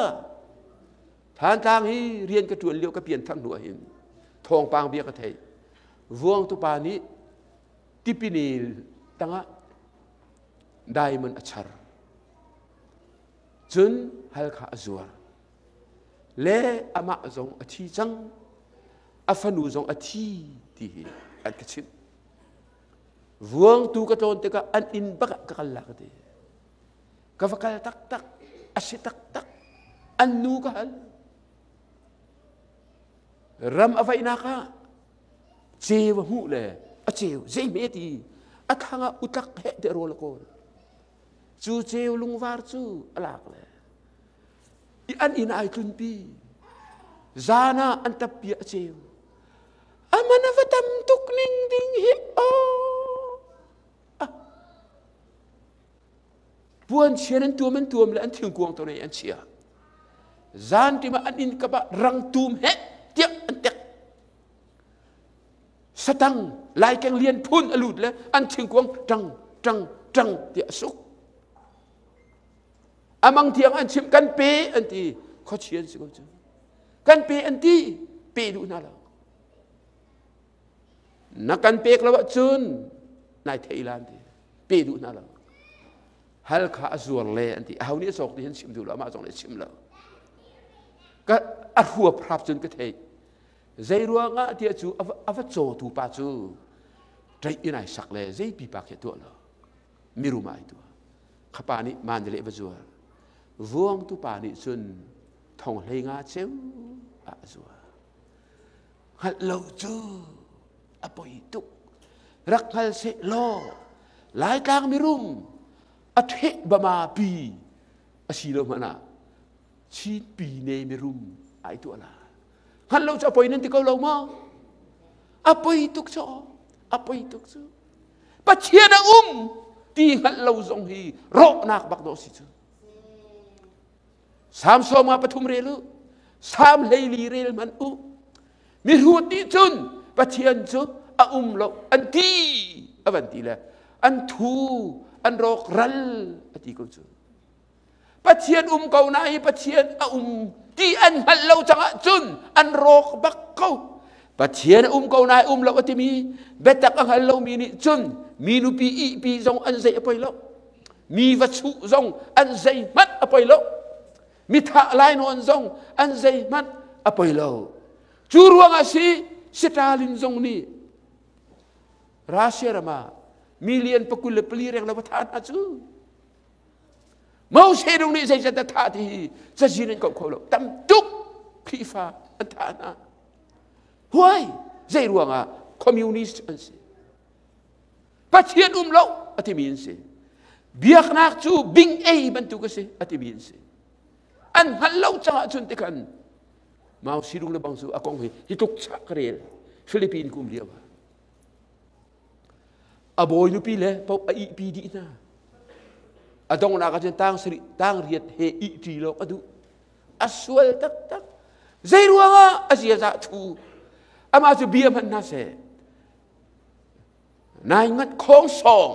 Thantlang hi rian ka ṭuan lio ka pian thar hnu ah hin thawngpang bia ka theih. Vuangtu pa nih tipinil tangah diamond a char. Cun Halkha a zuar. Le amah zong a thi cang. A fanu zong a thi ti hi an ka chimh. Vuangtu ka tlawn tikah an inn bak ah ka kal la ka ti. Ka va kal taktak, a si taktak. An nu ka hal. Ram a vaihnak ah ceu a hmuh le a ceu zeihme ti a thlang ah utlak heh te rawl a kawl. Cu ceu lungvar cu a lak le i an inn ai tlunpi. Zan ah an tappi a ceu. Aman a va tam tuk ning ding hi aw. Puan chian an tuam an tuam le an thingkuang to an chia. Zan tim ah an inn kap ah rangtum he tiah an tek. Satang laikeng lian phun a lut le an thingkuang tang tang tang tiah a suk. Amang tiang an chim kan pe an ti khuachian si ko cu. Kan pe an ti pe duh hna lo. Na kan pek lo ahcun nai thei la an ti. Pe duh hna lo. Hal kha a zuar le an ti. Aho nih a cawk ti hin chim duh lo, amah zong nih a chim lo. Ka a huap hrap cun ka theih. Zei ruangah tiah cu a va cawtu pa cu ṭaih in ai sak le zei pipa khi a tuah lo. Mirum ai tuah. Kha pa nih mandalay va zuar. Vuangtu pa nih cun thong hlei nga ceu ah a zuar. Hngalh lo cu a poi tuk. Rak hngal seh law Laitlang mirum a ṭheh bama pi a si lo hmanh ah Chin pi ne mirum ai tuah la. Hngalh lo cu a poi nan ti ko lo maw? A poi tuk cu a poi tuk cu. Pathian a um ti hngalh lo zong hi rawhnak bak dawh si cu. Salm sawm nga pathum rel u. Salm 14 rel hmanh u. Mihrut nih cun Pathian cu a um lo an ti a van ti le an thu an rawk ral a ti ko cu. Pathian um ko na i Pathian a um ti an hngalh lo cangah cun an rawk bak ko. Pathian a um ko na i um lo a timi biatak a hngal lomi nih cun mi nupi ihpi zong an zei a poi lo. Mi va chuh zong an zeihmanh a poi lo. Mi thah lainawn zong an zeihmanh a poi lo. Cu ruangah si Stalin zong nih Russia ram ah million 24 reng lo va thah hna cu. Moses nung nih zeizat dah thah ti hi cazin an koh kho lo. Tam tuk Khrihfa an thah hna. Huai zei ruangah communist an si. Pathian um lo a timi an si. Biaknak cu bing ei bantuk a si a timi an si. An hngalh lo cangah cun tikhan Mao Zedong le bang cu a kong hi hi tluk chah ka rel Philippine kum lio ah a bawi nupi le paoh a ihpi dih hna. A donghnak ah cun tang sarih tang riat he ihṭi lawng a duh. A sual taktak. Zei ruangah a ziaza thu amah cu bia hmanh hna seh. Nai ngat khawng sawng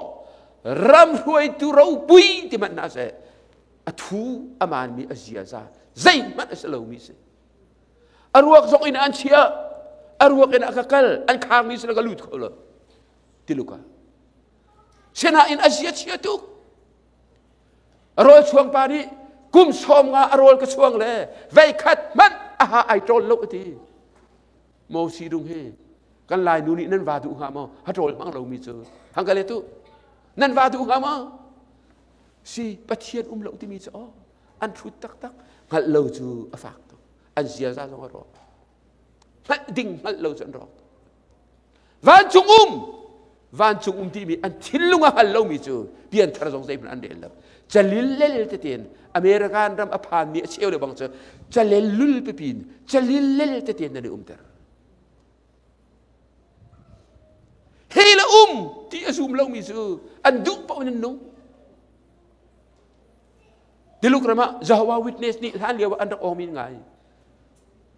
ram hruaitu ropui ti hmanh hna seh. A thu a maanmi a ziaza zeihmanh a si lomi si. A ruak zong in an chiah. A ruak in a ka kal. An kharmi sin ka lut kho lo. Tiluk ah. Sinain a zia chia tuk. A rawl chuang pa nih kum 50 a rawl ka chuang le vei khat hmanh a ha ai ṭawl lo a ti. Mo si dung hi kan lai nu nih nan va duh hnga maw? Ha ṭawl hmang lomi cu. Hang ka le tu. Nan va duh hnga maw? Si Pathian um lo timi cu aw an hrut taktak. Hngalh lo cu a fak tuk. An ziaza zong a rawk. Hngalh ding hngalh lo cu an rawk. Vancung um vancung um timi an thinlung a hngal lomi cu pianthar zong zeihmanh an rel lo. Calil lel tetein American ram a phanmi a cheu le bang cu calel lul pipin calil lel tetein nan i umter. Hei le um ti a zum lomi cu an duh paoh in an nung. Tiluk ram ah Jehovah Witness nih hlan lio ah an rak awng min ngai.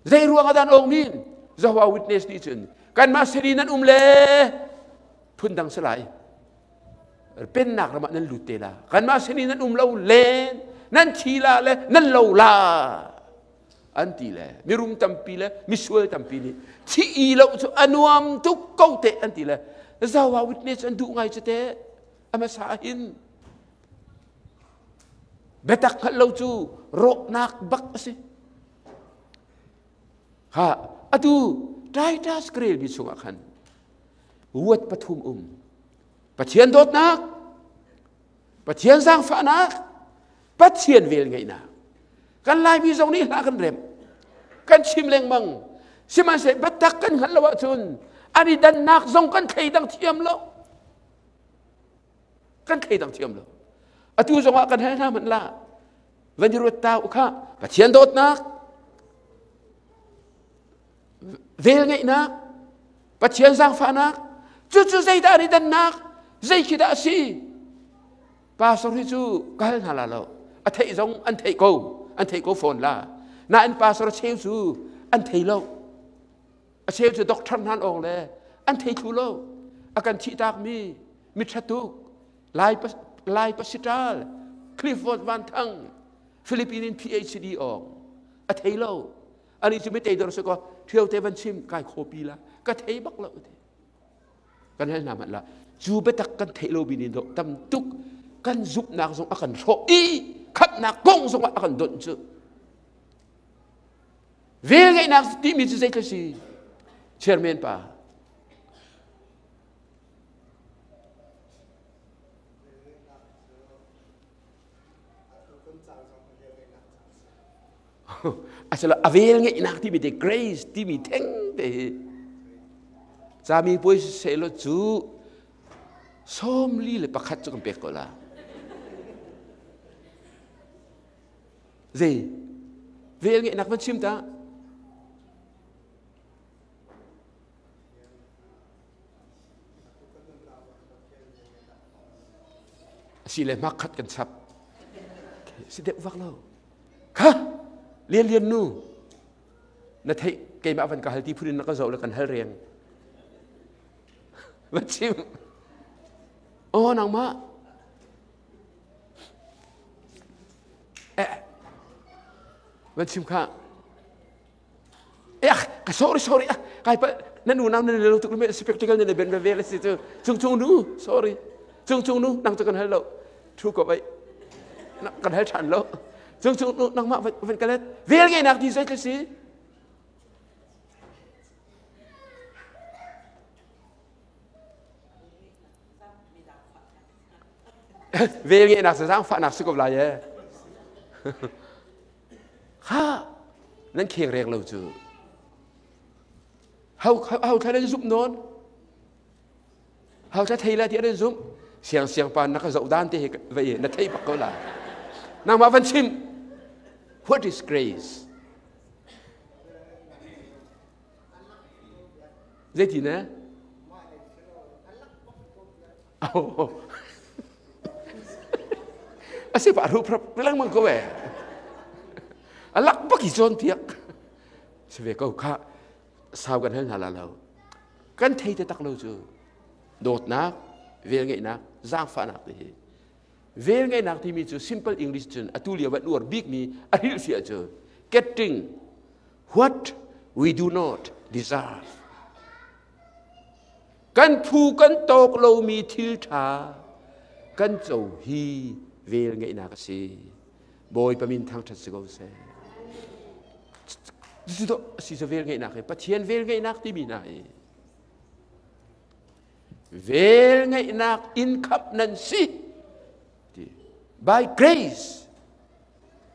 Zei ruang ah dah an awng min? Jehovah Witness nih cun kanmah seri nan um le phundang si lai. Pennak ram ah nan lut te la. Kanmah sini nan um lo len, nan thi la le nan lo la. An ti le mirum tampi le misual tampi nih thi i lo cu a nuam tuk ko te an ti le Jehovah Witness an duh ngai cu te a hmasa hin Biatak hngalh lo cu rawknak bak a si. Ha, atu Titus ka relmi chungah khan ruat pathum um. Pathian dawtnak, Pathian zaangfahnak, Pathian velngeihnak. Kan Laimi zong nih hla kan remh. Kan chim lengmang. Sihmanhsehlaw biatak kan hngalh lo ahcun an i dannak zong kan thleidang thiam lo. Kan thleidang thiam lo. Atu zongah kan hal hna hmanh la. Van i ruat ta u kha. Pathian dawtnak, vel ngeihnak, Pathian zaangfahnak, cucu zeidah an i dannak, zei khi dah a si? Pastor hi cu ka hal hna la lo. A theih zong an theih ko, an theih ko fawn la. Nain pastor cheu cu an thei lo. A cheu cu doctor hnan awng le an thei thlu lo. A kan thihtakmi miṭha tuk Lai Lai Pasital Clifford Van Thang Philippine in PhD awng a thei lo. Ani cu mitei dor si ko ṭhio te van chim kai khopi la ka thei bak lo ti. Kan hal hna hmanh la cu biatak kan theih lo binin do tam tuk kan zumhnak zong a kan hrawh i khamhnak kong zong ah a kan donh cu. Velngeihnak timi cu zeitluk si? Chairman pa. Asilo a vel ngeihnak timi te grace timi theng te hi cami puai selo cu 41 cu kan pek ko la. Zei? Vel ngeihnak van chim ta. Si le hmak khat kan chap. Si deuh vak lo. Kha! Lian lian nu. Na theih keimah van ka hal ti phun in na ka zoh le kan hal reng. Van chim. Oh nangmah. Eh, van chim kha. Eh, ka sorry sorry ah kai pa na nu nau na lo tuk me spectacle na ben ve le si chu chung chung nu sorry chung chung nu nang chu kan hal lo thu ko bai kan hal than lo chung chung nu nang ma van ka let vel ngai nak ti zai si Vel ngeihnak cu zaangfahnak si ko lai e. Kha nan kheng reng lo cu. Hau hau thla nan zumh nawn. Hau thla thei la ti nan zumh. Siang siang pa na ka zoh dan te he vai na thei bak ko la. Nangmah van chim. What is grace? Zeiti ne? A si pa ru prap lengmang ko e. A lak bak i cawn piak. Si ve ko kha sau kan hal hna la lo. Kan thei te tak lo cu dawtnak, velngeihnak, zaangfahnak te hi. Velngeihnak timi cu simple English cun atu lio ah uar bikmi a hrilhfiah cu getting what we do not deserve. Kan phu kan tawk lomi thil ṭha kan co hi vel ngeihnak a si. Bawipa min thangṭhat si ko seh. Cucu si cu vel ngeihnak hi Pathian vel ngeihnak timi hna hi vel ngeihnak in khamh nan si ti by grace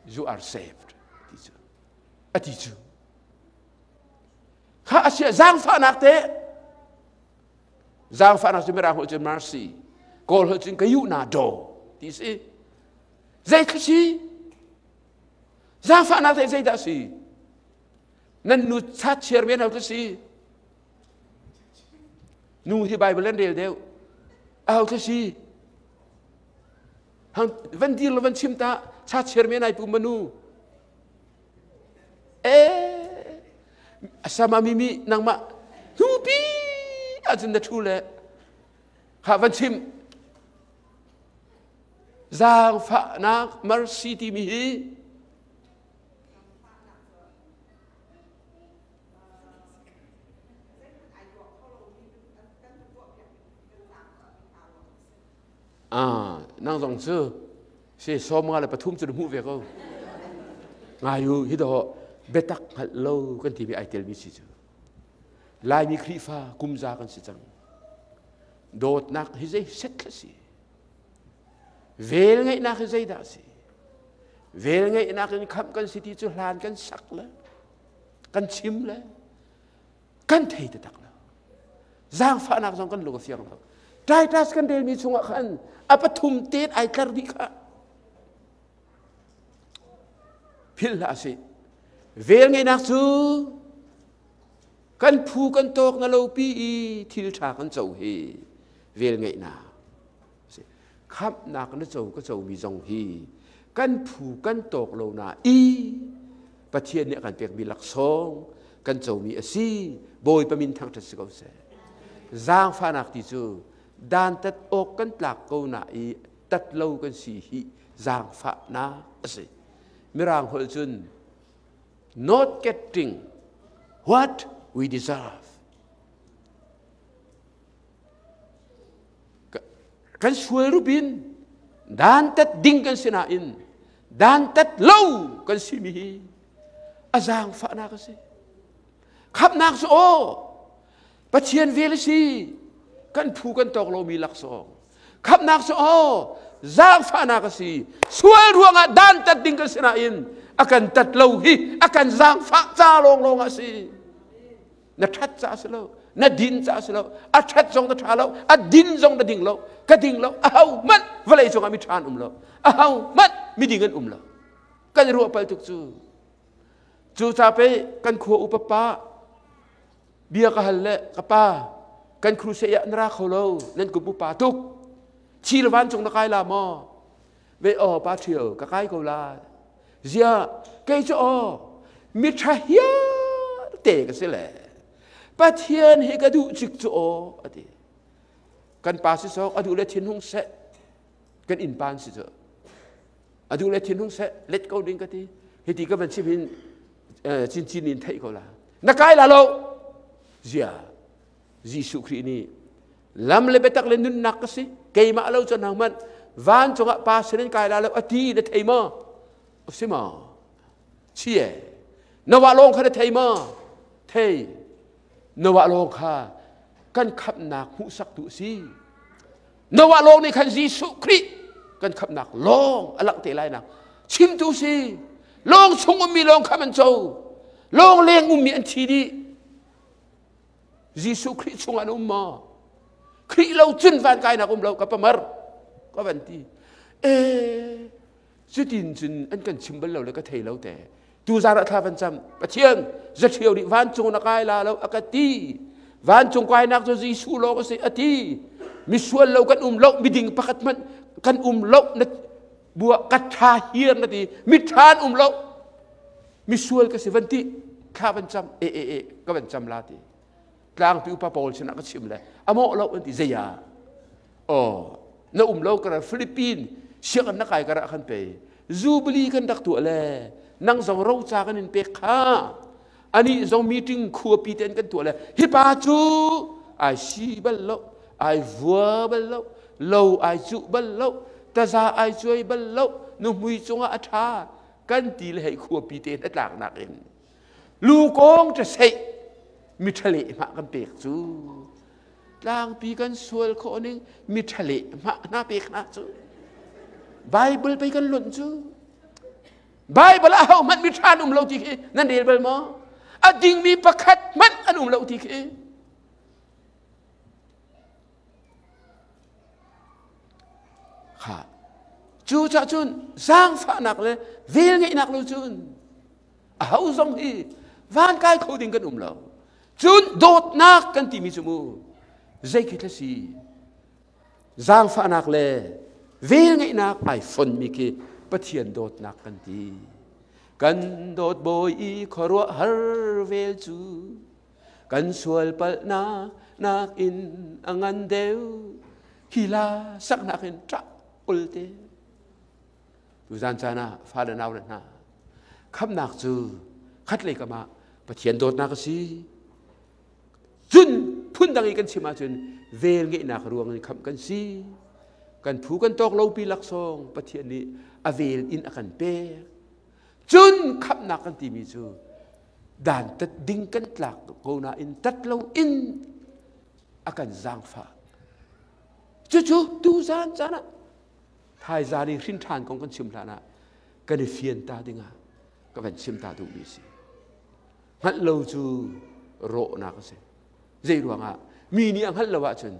you are saved ti cu a ti cu Kha a sia zaangfahnak te zaangfahnak cu mirang holh cun mercy kawl holh cun ka yuh na daw ti si. Zei thil si? Zaangfahnak teh zeidah si? Nan nu chat chiar men ho si? Nu hi Bible an rel deuh. Aho thil si? Hang van dir lo van chim ta chat chiar men ai pu manu. Eh sama mi mi nangmah hnupi ahcun na thu le kha van chim Zaangfahnak mercy timi hi Ah, nang zong cu si sawm nga le pathum cu na hmuh ve ko. Ngai u hi do biatak hngalh lo kan timi ai telmi si cu. Laimi Khrihfa kumza kan si cang. Dawtnak hi zei set thla si. Vel ngeihnak hi zeidah a si? Vel ngeihnak in khamh kan si ti cu hlan kan sak le kan chim le kan thei taktak lo. Zaangfahnak zong kan lung a fiang lo. Titus kan relmi chungah khan a pathum tet ai tlar dih kha. Philh hlah sih. Vel ngeihnak cu kan phu kan tawk na lo pi i thil ṭha kan co hi vel ngeihnak khamhnak na co ka comi zong hi kan phu kan tawk lo na i Pathian nih a kan pekmi laksawng kan comi a si Bawipa min thangṭhat si ko seh zaangfahnak ti cu dantat awk kan tlak ko na i tat lo kan si hi zaangfahnak a si mirang holh cun not getting what we deserve. Kan sual rupin dantat ding kan si nain dantat lo kan simi hi a zaangfahnak a si. Khamhnak cu aw Pathian vel a si. Kan phu kan tawk lomi laksawng. Khamhnak cu aw zaangfahnak a si. Sual ruangah dantat ding kan si nain a kan tat lo hi a kan zaangfah ca lawnglawng a si. Na ṭhat ca a si lo, na din ca a si lo, a ṭhat zong na ṭha lo, a din zong na ding lo, ka ding lo, aho hmanh vawlei cungah mi ṭha an um lo, aho hmanh miding an um lo. Kan i ruah pal tuk cu. Cu ca pei kan khua upa pa bia ka hal le ka pa kan crusade ah na ra kho lo nan kum upa tuk thi le vancung na kai la maw ve aw pa ṭhio ka kai ko la zia kei cu aw mi ṭha hiar te ka si le pathian hi ka duh cik cu aw ati kan pa si sok a duh le thinhung seh kan inn pan si cu a duh le thinhung seh let ko ding ka ti hiti ka van chim hin cincin in theih ko la na kai la lo zia Jesuh Khrih nih lam le biatak le nunnak ka si keimah lo cu nang hmanh vancung ah pa sin in kai la lo a ti na thei maw si maw chie na wa lawng kha na thei maw thei na wa lawng kha kan khamhnak hmuhsak tu a si Noah lawng nih khan Jesuh Khrih kan khamhnak lawng a langh te lai nak chimtu si lawng chung ummi lawng kha an co lawng leng ummi an thi dih Jesuh Khrih chung an um maw Khrih lo cun van kainak um lo ka pamar ka van ti eh cutin cun an kan chim bal lo le ka thei lo te tu zan ah thla van cam pathian zaṭhio nih vancung na kai la lo a ka ti vancung kainak cu Jesuh lawng a si a ti misual lo kan um lo miding pakhat hmanh kan um lo na bua ka ṭha hiar na ti miṭha an um lo misual ka si van ti thla van cam e e e ka van cam la ti tlangpi upa Paul sinah ka chim le amawh lo an ti zei ah oh na um lo kara Philippine sianginn na kai kara khan pe Jubilee kan rak tuah le nang zong roca kan in pek kha ani zong meeting khuapi ten kan tuah le hi pa cu ai si bal lo ai vua bal lo lo ai cuh bal lo taza ai cuai bal lo nuhmui cungah a ṭha kan ti le hei khuapi te a tlak nak in Lukawng ṭaseih miṭhaleh hmah kan pek cu tlangpi kan sual khawh ning miṭhaleh hmah hna pek hna cu Bible pei kan lonh cu Bible ah hohmanh miṭha an um lo ti khi nan rel bal maw a dingmi pakhat hmanh an um lo ti khi Kha. Cucaah cun zaangfahnak le velngeihnak lo cun aho zong hi van kai kho ding kan um lo. Cun dawtnak kan timi cu mu zei khi si zaangfahnak le velngeihnak ai fonmi khi Pathian dawtnak kan ti. Kan dawt bawi i khuaruahhar vel cu kan sual palhnak nakin a ngan deuh hi la saknak in ṭah ulte tuzan caan ah fale nau le hna khamnak cu khatlei kam ah Pathian dawtnak a si cun phundang i kan chim ahcun vel ngeihnak ruang in khamh kan si kan phu kan tawk lo pi laksawng Pathian nih a vel in a kan pek cun khamhnak kan timi cu dantat ding kan tlak ko nain tat lo in a kan zaangfah cucu tuzan caan ah thaizan i hrin ṭhan kong kan chim hlan ah kan i fian ta dingah ka van chim ta duhmi si hngalh lo cu rawhnak a si zei ruangah mi nih a hngalh lo ahcun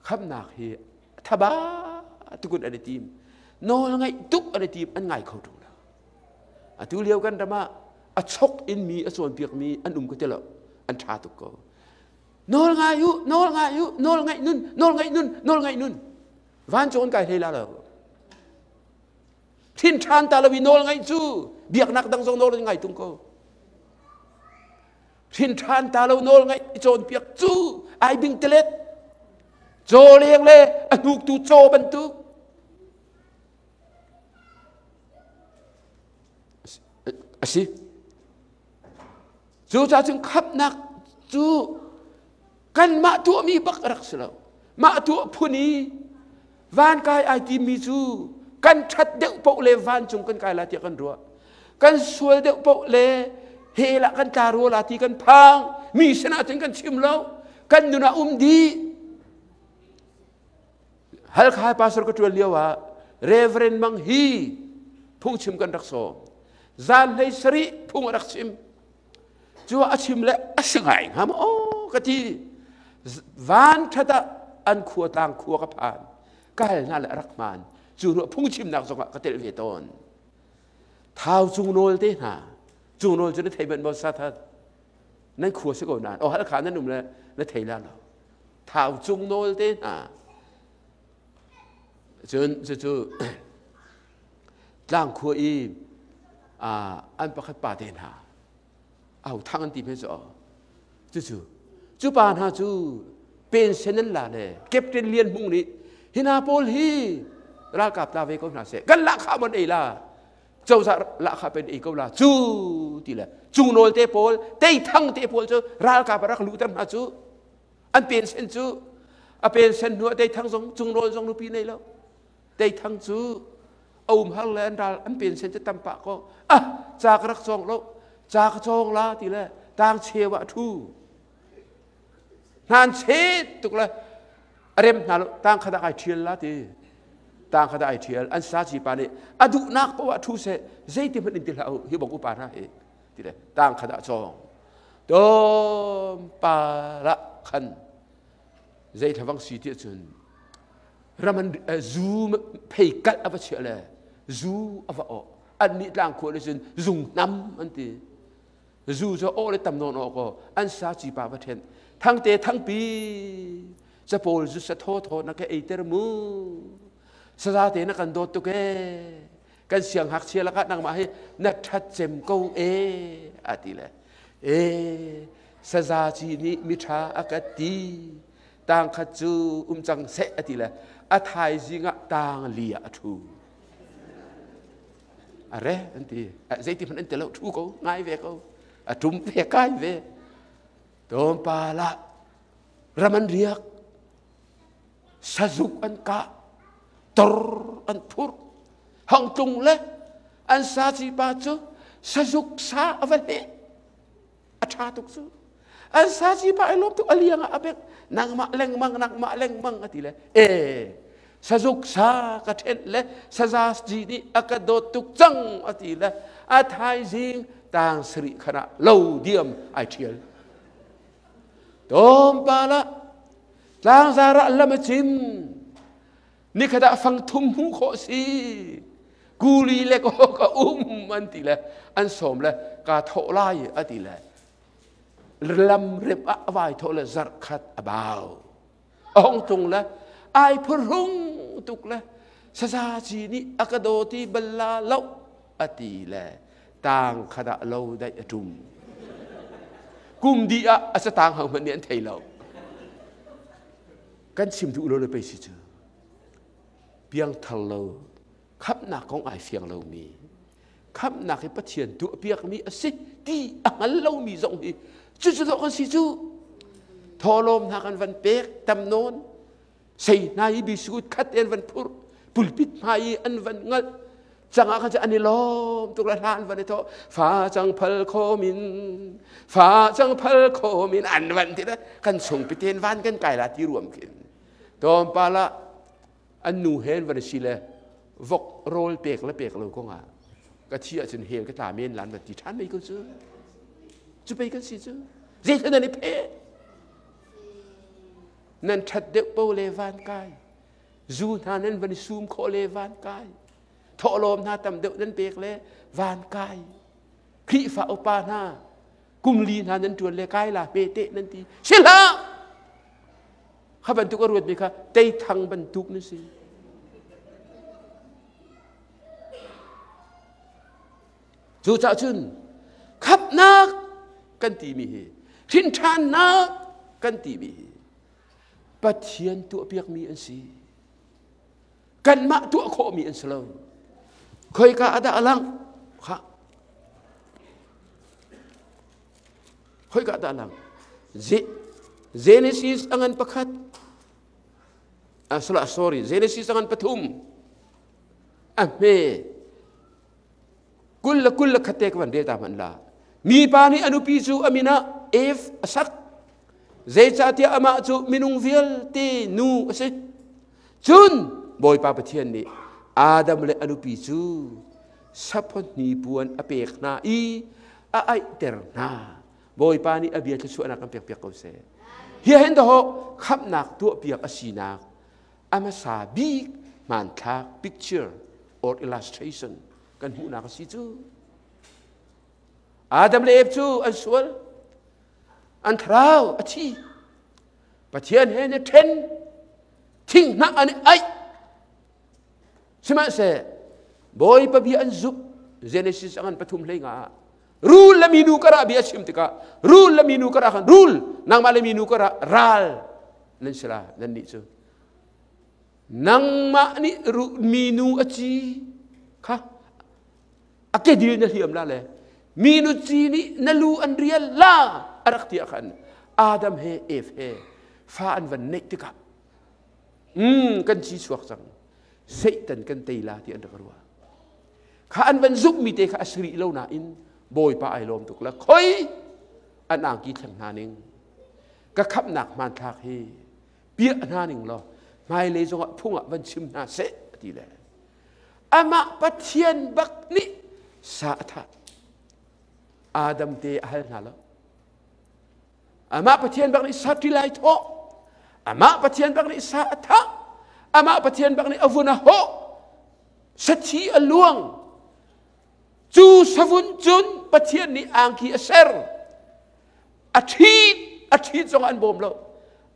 khamnak hi thaba tukun an i tim nawl ngaih tuk an i tim an ngai kho ṭung lo Atu lio kan ram ah a chok in mi a cawnpiakmi an um ko ti lo. An ṭha tuk ko. Nawl ngai u, nawl ngai u, nawl ngaih nun, nawl ngaih nun, nawl ngaih nun. Vancung an kai hlei la lo. Thin ṭhan ta lo i nawl ngaih cu biaknak dang zong nawl an ngai tung ko. Hrin ṭhan ta lo nawl ngaih i cawnpiak cu ai bing telet. Caw leng le a hnuktu caw bantuk. A si. Cucaah cun khamhnak cu kanmah tuahmi bak a rak si lo. Mah tuah phun i van kai ai timmi cu kan ṭhat deuh paoh le vancung kan kai la tiah kan ruah. Kan sual deuh paoh le hell ah kan tla rua la ti kan phang. Mi sinah cun kan chim lo. Kan nun ah um dih. Halkha pastor ka ṭuan lio ah Reverend Mang hi phungchim kan rak sawm. Zan hlei sarih phung a rak chim. Cu a chim le a si ngai hnga maw aw ka ti. Van ṭhat ah an khua tlang khua ka phan. Ka hal hna le a rak hmaan. Cu hnu phungchimnak zongah ka tel ve tawn. Thau cung nawl te hna. Cung nawl cu na thei banh maw sathat? Nan khua si ko nain. Oh Halkha nan um le na thei la lo. Thau cung nawl te hna cun cucu tlangkhua i an pakhat pa te hna au thang an ti hme cu cucu cu pa hna cu pension an la le captain Lian Hmung nih hi hna pawl hi ralkap tla ve ko hna seh kan lahkhah mon ei la cozah lahkhah pen ei ko la cu ti le cung nawl te pawl tei thang te pawl cu ralkap a rak luhter hna cu an pensen cu a pensen hnu ah teithang zong cungrawl zong nupi nei lo teithang cu a um har le an ral an pensen cu tam pah ko ah ca ka rak cawng lo ca ka cawng la ti le tang cheu ah thu hnan chet tuk le a rem hna lo tang khat ah ai thial la ti tang khat ah ai thial an sa chi pa nih a duhnak poah thu seh zeiti hmanh in ti hlah u hi bong upa hna hi ti le tang khat ah cawng tlawmpal ah khan zei thlavang si ti ahcun ram an zu phei kalh a va chiah le zu a va awh an nih tlang khua le cun zung hnam an ti zu cu awh le tam nawn awh ko an sa ci pa va then thangte thangpi capawl zu sa thaw thaw na ka eiter mu saza te na kan dawt tuk ee kan sianghngakchia lakah nangmah hi na ṭhat cem ko e a ti le e saza ci nih miṭha a ka ti tang khat cu um cang seh a ti le a thaizing ah tang li ah a ṭhu a re an ti zeiti hmanh an ti lo ṭhu ko ngai ve ko a ṭum ve kai ve tlawmpal ah ram an riak sazuk an kah tor an phurh hangtlung le an saci pa cu sazuk sa a va hleh a ṭha tuk cu an saci pa ai lawm tuk a liang ah a bek nangmah lengmang nangmah lengmang a ti le e sazuk sa ka ṭhenh le saza ji nih a ka dawt tuk cang a ti le a thaizing tang sarih khan ah lo diam ai ṭhial tlawmpal ah tlangzar ah lam a cim. Nikhat ah fang thum hmuh khawh si. Kuli le ka ka um an ti le an sawm le kaa thawh lai a ti le lam rep ah a vai thawh le zarh khat a bau. A hong tlung le ai phurhung tuk le saza ci nih a ka daw ti bal la lo a ti le tang khat ah lo daih a ṭum. Kum dih ah a catang hang hmanh nih an thei lo. Kan chim duh lo le pei si cu. Piangthar lo, khamhnak kong ai fiang lomi, khamhnak hi Pathian tuahpiakmi a si ti a hngal lomi zong hi cucu dawh kan si cu. Thawhlawm hna kan van pek tam nawn, sei hna i bisukut khat an van phurh, pulpit hmai i an van ngalh, cangah khan an i lawm tuk le hla an van i thawh fa cang phal khomin fa cang phal khomin an van ti le kan chung piten van kan kai la ti ruam khin tlawmpal ah an nu he an van si le vok rawl pek le pek lo kong ah ka thi ahcun hel ka tla men lan van ti ṭhan mei ko cu cu pei kan si cu zeitin nan i phe nan ṭhat deuh po le van kai zu hna nan van i sum khawh le van kai thawhlawm hna tam deuh nan pek le van kai Khrihfa upa hna kum li hna nan ṭuan le kai la hme te nan ti si hlah kha bantuk a ruatmi kha teithang bantuk na si cucaah cun khapnak kan timi hi hrinṭhannak kan timi hi Pathian tuahpiakmi an si. Kanmah tuah khawhmi an si lo. Khoika ah dah a lang? Kha. Khoika ah dah a lang? Genesis a ngan pakhat. Ah, sorry, Genesis a ngan pathum. A hme. 20 le 21 te ka van rel ta hmanh la. Mipa nih a nupi cu a min ah Eve a sak. Zeicahtiah amah cu minung vialte nu a si. Cun Bawipa Pathian nih Adam le a nupi cu saphaw hnipuan a pek hna i a aihter hna. Bawipa nih a bia thluachuahnak kan pekpiak ko seh. Hi hin dahawh khamhnak tuahpiak a sinak a hmasa bik hmanthlak picture or illustration kan hmuhnak a si cu. Adam le Eve cu an sual, an thlarau a thi. Pathian he an i ṭhen, thinghnah an i aih. Sihmanhseh Bawipa bia an zumh Genesis a ngan pathum hlei nga ah rul le minu karah bia a chim tikah rul le minu karah khan rul nangmah le minu karah ral nan si la nan nih cu nangmah nih minu a ci kha a kedil na hliam la le minu ci nih na lu an rial la a rak ti ah khan Adam he Eve he fa an van neih tikah kan ci chuak cang Satan kan tei la ti an rak ruah kha an van zumhmi te kha a si rih lo nain Bawipa ai lawm tuk la khoi an angki thleng hna ning ka khamhnak hmanthlak hi piah hna ning law hmailei zongah phung ah van chim hna seh ti le amah Pathian bak nih sa a thah Adam te a hal hna lo amah Pathian bak nih sa ṭilai thawh amah Pathian bak nih sa a thah amah Pathian bak nih a vun a hawh sathi a luang cu savun cun Pathian nih angki a ser a ṭhit a ṭhit zong an bawm lo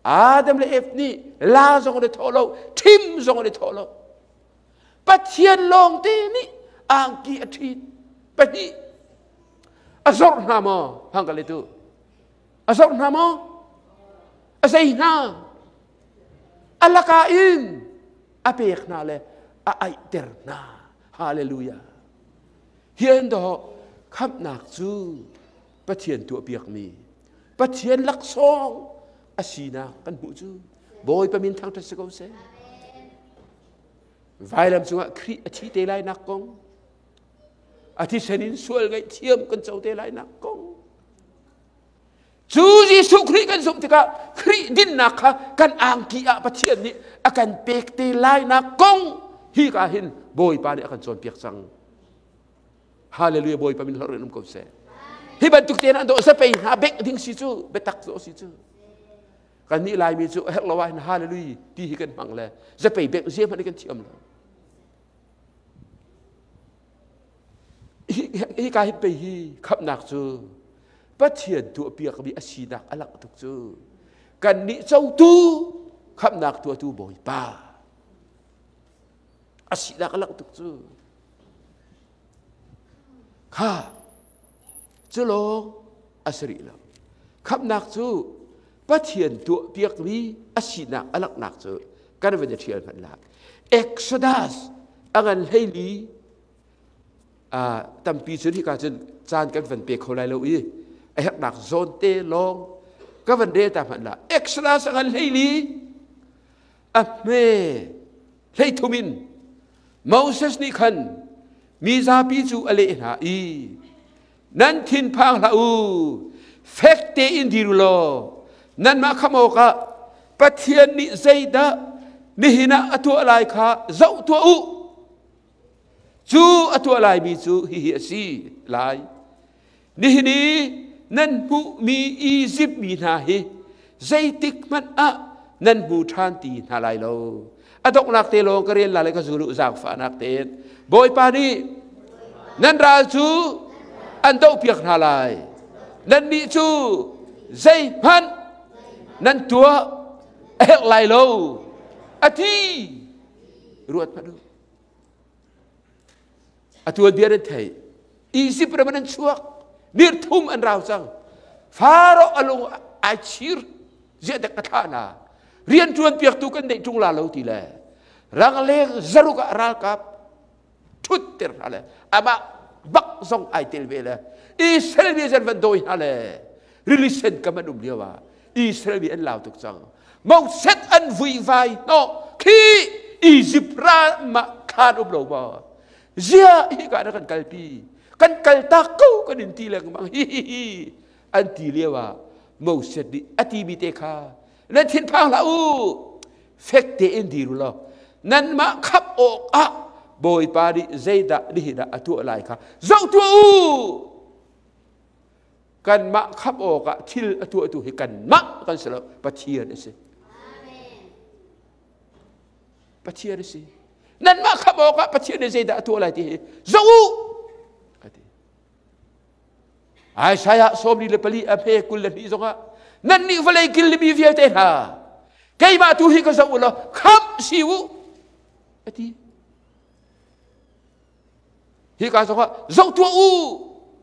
Adam le Eve nih la zong an i thawh lo ṭhim zong an i thawh lo Pathian lawngte nih angki a ṭhit pahnih a zorh hna maw hang ka le tu a zorh hna maw a zei hna a laka in a pek hna le a aihter hna hallelujah hian dawh khamhnak cu Pathian tuahpiakmi Pathian laksawng a sinak kan hmuh cu Bawipa min thangṭhat si ko seh. Vailam cungah Khrih a thi te lainak kong a thisen in sual ngaihthiam kan co te lainak kong cu Jesuh Khrih kan zumh tikah Khrih dinnak kha kan angki ah Pathian nih a kan pek te lainak kong hi ka hin Bawipa nih a kan cawnpiak cang. Hallelujah Bawipa min hlorh in um ko seh. Hi bantuk te an dawh zapei hna bek ding si cu biatak zawh si cu. Kannih Laimi cu a herh lo ah hin hallelujah ti hi kan hmang le zapei bengh zia hmanh hi kan thiam lo. Hi ka hi pei hi khamhnak cu Pathian tuahpiakmi a sinak a langh tuk cu. Kannih cotu khamhnak tuahtu Bawipa a sinak a langh tuk cu. Kha cu lawng a si rih lo. Khamhnak cu Pathian tuahpiakmi a sinak a langhnak cu kan van i ṭhial hmanh lai. Exodus a ngan hleili tampi cun hika cun caan kan van pe kho lai lo i a herhnak zawn te lawng ka van rel ta hmanh la. Exodus a ngan hleili a hme hleithum in Moses nih khan mi zapi cu a leh hna i nan thinphang hlah u fek tein dir u law nanmah khamh awkah Pathian nih zeidah nihin ah a tuah lai kha zoh tuah u cu a tuah laimi cu hihi a si lai Nihin i nan hmuhmi Izipt mi hna hi zeitik hmanh ah nan hmu ṭhan ti hna lai lo. A donghnak te lawng ka rel la le ka zul u zaangfahnak tein. Bawipa nih nan ral cu an dohpiak hna lai. Nannih cu zeihmanh nan tuah a herh lai lo. A ti. Ruat hmanh u. A tuanbia nan theih. Izipt ram in an chuak. Nirthum an rau cang. Faro a lung ai chir. Ziah dek ka thlah hna. Rian ṭuan piaktu kan neih ṭung la lo ti le rangleng zaruk ah ralkap ṭhut ter hna le amah bak zong ai tel ve le Israel mi zan van dawi hna le rili sen kam an um lio ah Israel mi an lau tuk cang. Moses an vuivai hnawh khi Egypt ram ah khan um lo maw? Zia hi ka na kan kalpi. Kan kaltak ko kan in ti lengmang hi hi hi an ti lio ah Moses nih a ti mi te kha nan thinphang hlah u fek tein dir u law nanmah khap awk ah Bawipa nih zeidah nihin ah a tuah lai kha zoh tuah u Kanmah khamh awkah thil a tuahtu hi kanmah kan si lo, Pathian a si. Pathian a si. Nanmah khamh awkah Pathian nih zeidah a tuah lai ti hi zoh u a ti. Isaiah 44 a hme 22 zongah nannih vawlei kil mi vialte hna keimah tu hi ka zoh u law khamh si u a ti. Hika zongah zoh tuah u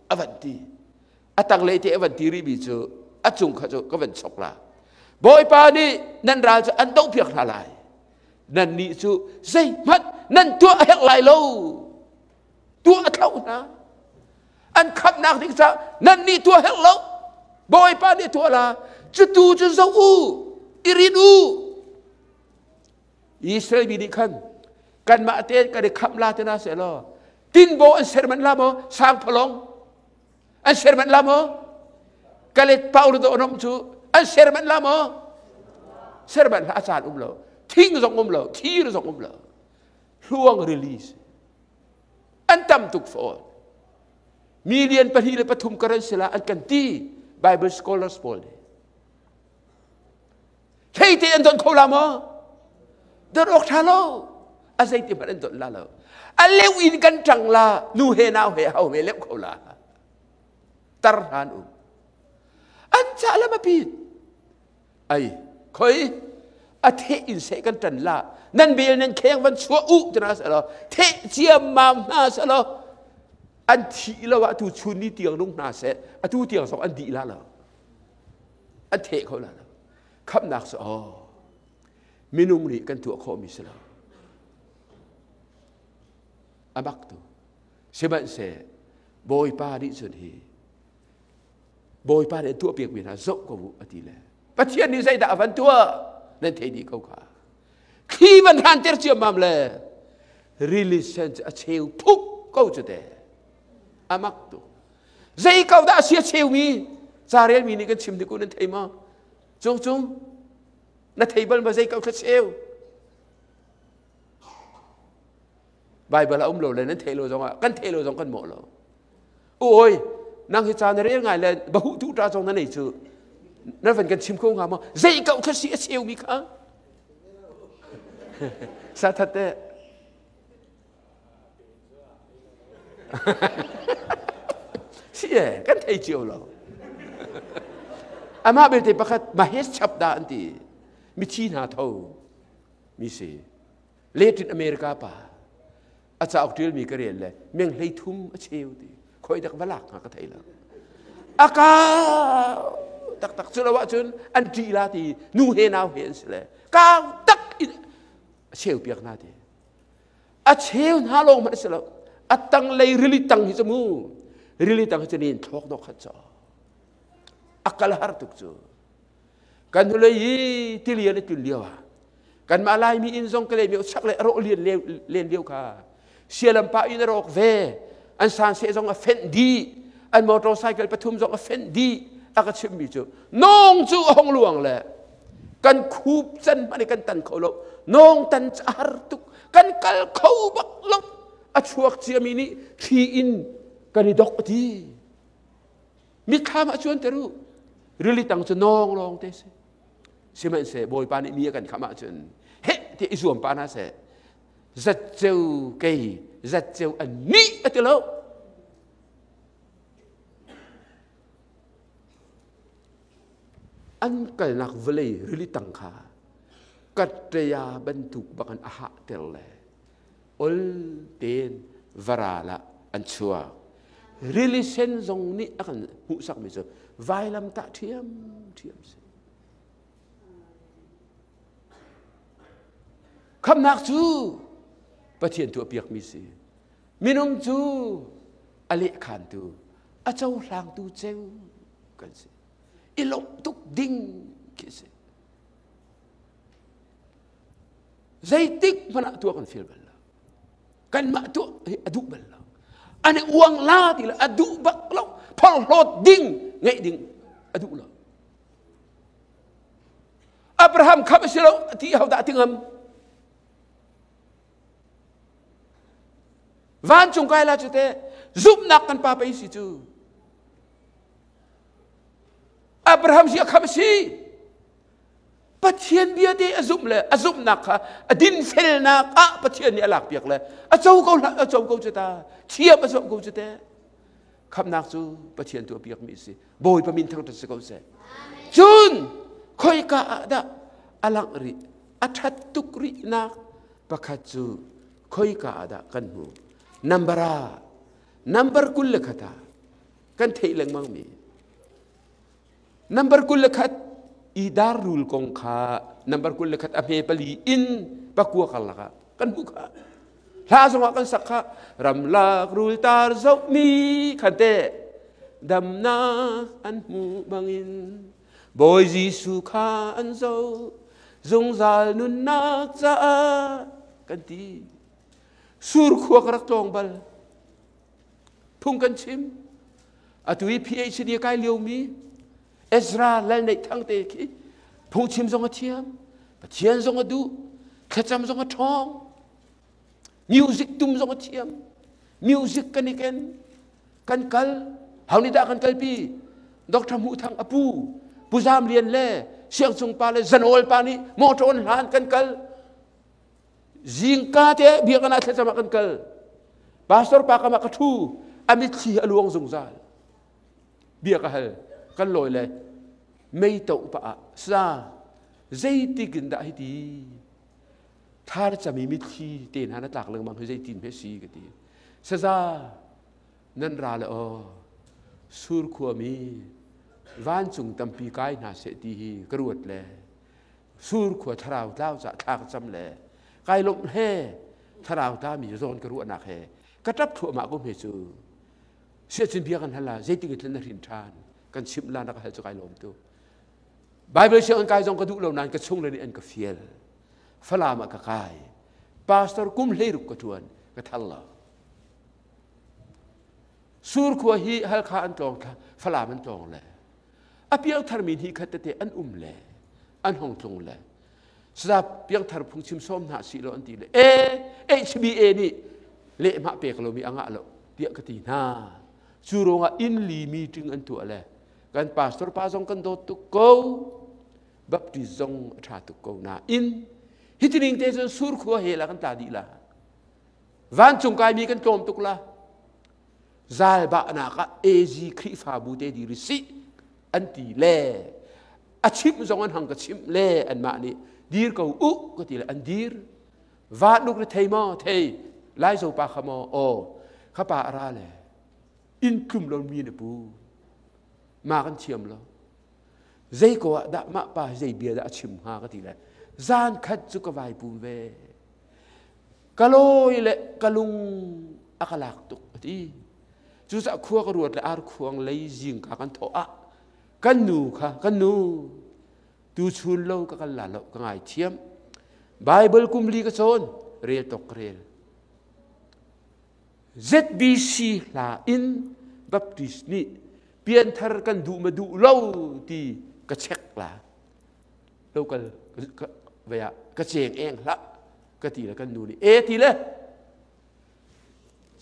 a van ti. A tanglei te a van ti rihmi cu a cung kha cu ka van chok la. Bawipa nih nan ral cu an dohpiak hna lai. Nannih cu zeihmanh nan tuah a herh lai lo. Tuah a thlauh hna. An khamhnak ding caah nannih tuah herh lo. Bawipa nih tuah la. Cutu cu zoh u, i rin u. Israel mi nih khan kanmah tein kan i khamh la te na seh law tinbaw an ser manh la maw sangphalong an ser manh la maw kalet paul do nom cu an ser manh la maw ser manh hlah a caan um lo thing zong um lo thir zong um lo hluang release an tam tuk fawn million pahnih le pathum karan sila an kan ti bible scholars pawl nih Thei te an don kho la maw? Don awk ṭha lo. A zeiti hmanh an don la lo. A leu in kan ṭang la, nu he nau he ho he leuh kho la. Tar hlan um. An cah lam a pit. Ai, khoi, a the in seh kan ṭan la. Nan bel nan kheng van chuah u tina sa lo. The ciammam hna sa lo. An thi lo ah tu chun ni tiang nung hna seh. Atu tiang zong an dih la lo. An theh kho la lo. Khamhnak cu aw minung nih kan tuah khawhmi si lo. A bak tu. Sihmanhseh Bawipa nih cun hi Bawipa nih tuah piakmi hna zoh ko u a ti le Pathian nih zeidah a van tuah nan thei dih ko kha. Thli van hranter ciammam le rili sen cu a cheu phuk ko cu te. A mak tu. Zei ko dah a sia cheumi carelmi nih kan chim tik nan thei maw? Cung cung na thei bal ma zei ko thla cheu? Bible a um lo le nan thei lo zong ah kan thei lo zong kan mawh lo. Oi, nang hi ca na rel ngai le bahu tu ta zong na nei cu. Na van kan chim ko hnga maw? Zei ko thla si a cheumi kha? Sa that te. Si e, kan thei cio lo. Amah belte pakhat Mahesh Chapda an ti. Mithi hna tho mi si. Latin America pa a cauk ṭialmi ka rel le meng hlei thum a cheu ti khoi dak va lak hnga ka thei lo a kau taktak cu lo ahcun an ṭih la ti nu he nau he an si le kau tak in a cheu piak hna ti a cheu hna lawng hmanh a si lo a tanglei rili tang hi cu mu rili tang hi cu nin thlawk dawk khat caw a kal har tuk cu Kan hnulei i tilian a tlun lio ah kanmah Laimi inn zong Kalaymyo chak le a rawh lian len lio kha sialam pa in a rawk ve an sanseh zong a fenh dih an motorcycle pathum zong a fenh dih a ka chimmi cu nawng cu a hong luang le kan khup can hmanh kan tan kho lo nawng tan a har tuk kan kal kho bak lo a chuak ciami nih thli in kan i dok a ti Mitthlam ah cuanter u. Rili tang cu nawng lawng te si. Sihmanhseh Bawipa nih mi a kan khamh ahcun heh tiah i zuam pa hna seh. Zatceu kei, zatceu an nih a ti lo. An kalnak vawlei rili tang kha katṭaya bantuk bak in a hahter le ol tein varal ah an chuak. Rili sen zong nih a kan hmuhsakmi cu vailamtah ṭhiamṭhiam si. Khamnak cu Pathian tuahpiakmi si. Minung cu a lehkhantu, a cohlangtu ceu kan si. I lawmh tuk ding khi si. Zeitik hmanh ah tuah kan feel bal lo. Kanmah tuah hi a duh bal lo. An i uang la ti le a duh bak lo. Phorhlawt ding ngeih ding a duh lo. Abraham kham a si lo ti ho dah ti ngam? Vancung kai la cu te zumhnak kan pa pei si cu. Abraham si a kham a si. Pathian bia te a zumh le a zumhnak kha a dinfelnak ah Pathian nih a lakpiak le a co ko hlah a co ko cu ta thiam a co ko cu te khamnak cu Pathian tu a piakmi a si Bawipa min thangṭhat si ko seh cun khoika ah dah a langh rih a ṭhat tuk rihnak pakhat cu khoika ah dah kan hmu number a number 21 ah kan theih lengmang mi Number 21 i dar rul kong kha number 21 a hme pali in pakua karlak ah kan hmuh kha. Hla zongah kan sak kha ramlak rul tar zohmi khan te damnak an hmu bangin Bawi Jesuh kha an zoh zungzal nunnak caah kan ti. Sur khua ka rak tlawng bal. Phung kan chim. Atu i PhD a kai liomi Ezra Lalneih Thang te khi phungchim zong a thiam, Pathian zong a duh, thlacam zong a ṭhawng, music tum zong a thiam, music kan i ken, kan kal, ho nih dah kan kalpi? Dr. Hmuh Thang a pu, Pu Zam Lian le Siangcung pa le Zanawl pa nih motor an hlan kan kal. Zingka te biakinn ah thlacam ah kan kal. Pastor pa kam ah ka ṭhu. A mitthli a luang zungzal. Bia ka hal. Kan lawi le mei toh pah ah sa zeitik in dah hiti thla na cam i mitthli te hna na tlak lengmang hi zeitin hme si ka ti. Saza nan ra le aw sur khuami vancung tampi kai hna seh ti hi ka ruat le Sur khua thlarau tlau cah thla ka cam le kai lawmh he thlarau tlami zawn ka ruahnak he ka ṭap thluahmah ko hme cu siacin bia kan hal la zeitik in na hrin ṭhan kan chimh la na ka hal cu kai lawm tu Bible sianginn kai zong ka duh lo nain ka chung le nih an ka fial Falam ah ka kai pastor kum 16 ka ṭuan ka thal lo Sur khua hi Halkha an tlawng Falam an tlawng le a piangtharmi hnih khat tete an um le an hong tlung le sada piangthar phungchim sawm hna si lo an ti le e HBA nih lehmah pek lomi a ngah lo tiah ka ti hna cu ruangah inn li meeting an tuah le Kan pastor pa zong kan dawt tuk ko. Baptist zong a ṭha tuk ko nain hitining te cun sur khua he la kan tla dih la. Vancung kaimi kan tlawm tuk la. Zalbahnak ah AG Khrihfabu te diri sih an ti le a chimh zong an hang ka chimh le anmah nih dir ko u ka ti le an dir. Va nuk na thei maw? Thei. Lai zo pa kha maw? Aw. Kha pa a ra le inn tlum lo mi na pu. Ma kan thiam lo. Zei ko ah dah mah pa zei bia dah a chim hnga ka ti le zan khat cu ka vai pum ve. Ka lawi le ka lung a ka lak tuk a ti. Cucaah khua ka ruat le ar khuang lei zingka kan thawh ah kan nu kha kan nu Tuchun lo ka kal la lo ka ngai thiam. Bible kum li ka cawn rel tok ka rel. ZBC hla in Baptist nih pianthar kan duh ma duh lo ti ka check la. Local vaya ka cheng eng hlah ka ti le kan nu nih e ti le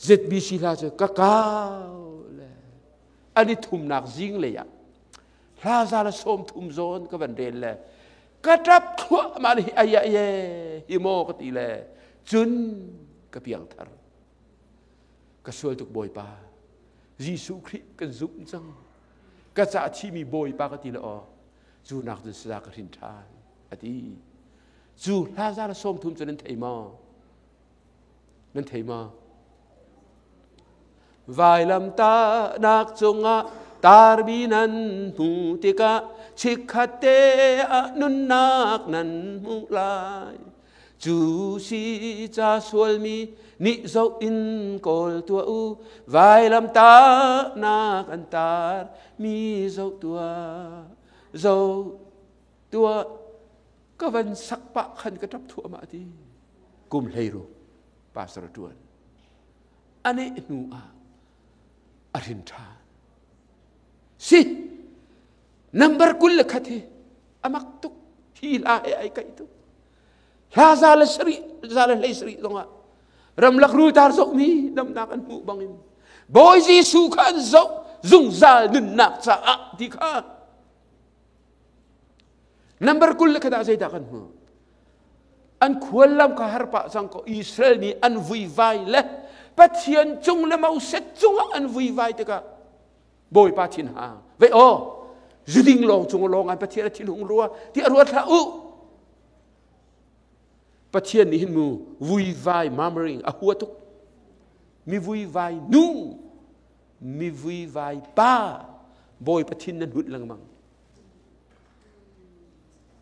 ZBC hla cu ka kau le ani thumnak zing lei ah hla za le sawm thum zawn ka van rel le ka ṭap thluahmah le hi ai ai ye hi maw ka ti le cun ka piang thar ka sual tuk bawipa Jesuh Khrih kan zumh cang ka ca thimi bawipa ka ti le aw cu nak cun saza ka hrin ṭhan a ti cu hla za le sawm thum cu nan thei maw Nan thei ma? Vailamtahnak cungah tarmi nan hmu tikah chikkhat te ah nunnak nan hmuh lai. Cu si ca sualmi nih zoh in kawl tuah u, vailamtahnak an tar mi zoh tuah, zoh tuah. Ka van sak pah khan ka ṭap thuahmah ti. Kum 16 pastor a ṭuan. A neh hnu ah a hrin ṭhan. Si, number 21 hi a mak tuk. Hi hla he ai kaih tuk. Hla za le sarih, za le hlei sarih zongah ramlak rul tar zohmi damnak an hmuh bangin Bawi Jesuh kha an zoh zungzal nunnak caah ti kha Number 21 ah zeidah kan hmuh? An khuallam kha har pah cang ko Israel mi an vuivai le Pathian cung le Moses cungah an vuivai tikah Bawipa thin hang ve aw zuding lawng cung lawng an Pathian a thin hung rua ti a ruat hlah u Pathian nih hin mu vuivai murmuring a hua tuk mi vuivai nu mi vuivai pa Bawipa thin nan hut lengmang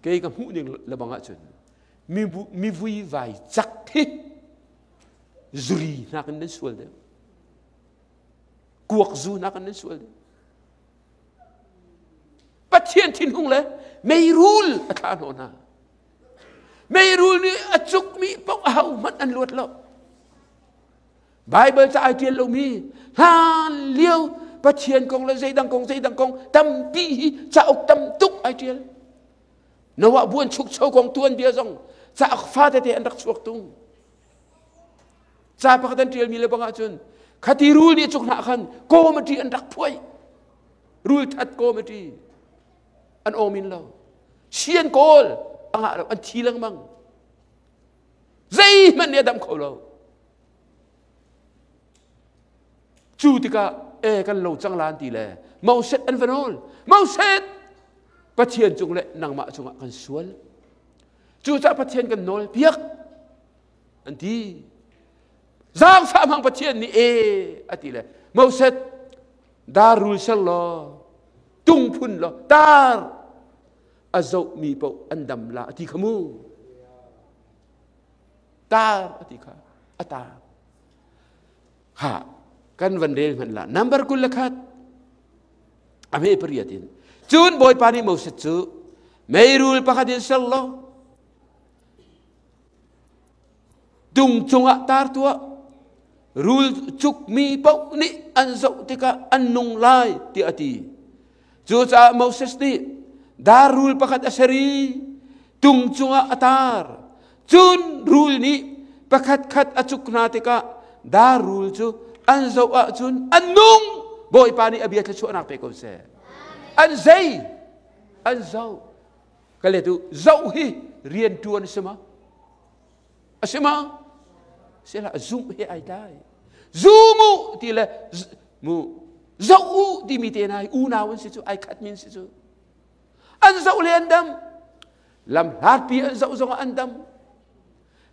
Kei ka hmuh ning lebang ahcun mi vuivai cak hi zuri nakin nan sual deuh. Kuak zu nakin nan sual deuh. Pathian thinhung le meirul a thlah hnawh hna. Meirul nih a cukmi paoh aho hmanh an luat lo. Baibal ca ai ṭial lomi hlan lio Pathian kong le zeidang kong zeidang kong tampi hi cauk tam tuk ai ṭial. Noah buan chukcho kong tuanbia zong cauk fa tete an rak chuak tung. Ca pakhat an ṭialmi le bang ahcun khati rul nih cuk hna khan committee an rak phuai. Rul that committee an awmin lo. Sian kawl a ngah lo an thi lengmang. Zeihmanh nih a dam kho lo. Cu tikah e kan lo cang lan ti le Moses an va nawl. Moses Pathian cung le nangmah cungah kan sual. Cucaah Pathian kan nawl piak an ti. Zaangfah hmang Pathian nih e a ti le Moses dar rul ser law tung phun law tar a zohmi paoh an dam la a ti kha mu. Tar a ti kha a tar. Ha kan van rel hmanh la number 21 a hme pariat in cun Bawipa nih Moses cu meirul pakhat in ser law tung cungah tar tuah rul cukmi paoh nih an zoh tikah an nung lai tiah a ti cucaah Moses nih dar rul pakhat a ser i tung cungah a tar cun rul nih pakhat khat a cuk hna tikah dar rul cu an zoh ahcun an nung bawipa nih a bia thluachuahnak pe ko seh. An zei? An zoh. Ka let u, zoh hi rian ṭuan a si ma? A si ma? Sila zumh he ai tlai. Zum u ti le mu zoh u timi te hna hi unau an si cu, ai khat min si cu. An zoh le an dam. Lam hlatpi an zoh zongah an dam.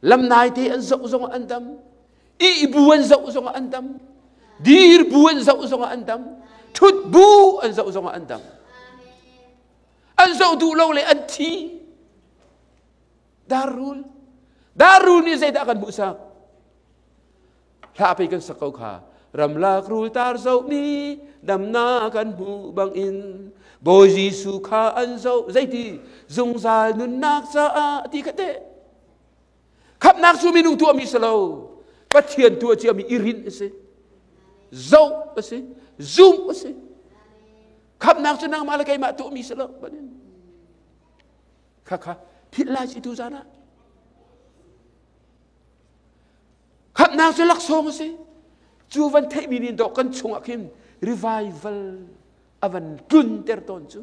Lam naite an zoh zongah an dam. Ih bu an zoh zongah an dam. Dir bu an zoh zongah an dam. Thut bu an zoh zongah an dam. An zoh duh lo le an thi. Darrul. Darrul nih zeidah kan hmuhsak? Hla pei kan sak ko kha. Ramlak rul tar zoh mi damnak kan hmuh bangin Bawi Jesuh kha an zoh zeiti zungzal nunnak caah ti kha teh. Khamhnak cu minung tuahmi si lo. Pathian tuah ciami i rinh a si. Zoh a si. Zumh a si. Khamhnak cu nangmah le keimah tuahmi si lo. Khakha philh lai si tu zan ah. Khamhnak cu laksawng a si. Cu van theihmi nih dawh kan chungah khin revival a van tlunter tawn cu.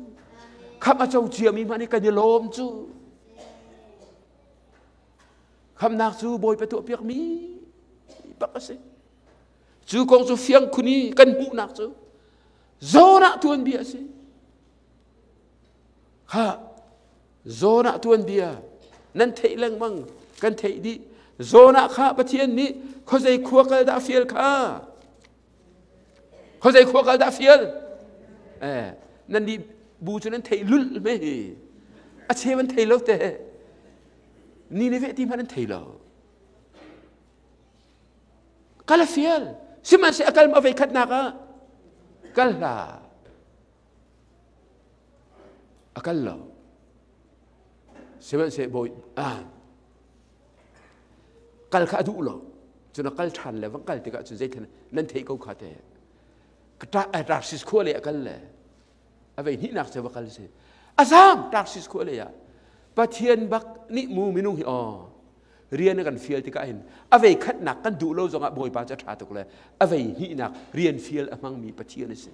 Khamh a co ciami hmanh nih kan i lawm cu. Khamhnak cu Bawipa tuahpiakmi bak a si. Cu kong cu fiang khun i kan hmuhnak cu zawn ah tuanbia a si. Kha zawn ah tuanbia nan theih lengmang kan theih dih. Zawn ah kha Pathian nih khuazei khua kal dah fial kha? Khuazei khua kal dah fial? Eh, nan nih bu cu nan theih lulh me hi. A cheu an thei lo te. Ni le ve ti hmanh an thei lo. Kal a fial. Sihmanhsehlaw a kal ma vei khatnak ah kal hlah. A kal lo. Sihmanhseh bawi ah kal kha a duh lo. Cun a kal ṭhan le van kal tikah cun zeithil nan theih ko kha te. Tarsis khua le a kal le a vei hnihnak cu va kal si. A zaam Tarsis khua lei ah Pathian bak nih mu minung hi aw rian a kan fial tikah hin a vei khatnak kan duh lo zongah Bawipa cu a ṭha tuk le a vei hnihnak rian fial a hmangmi Pathian a si.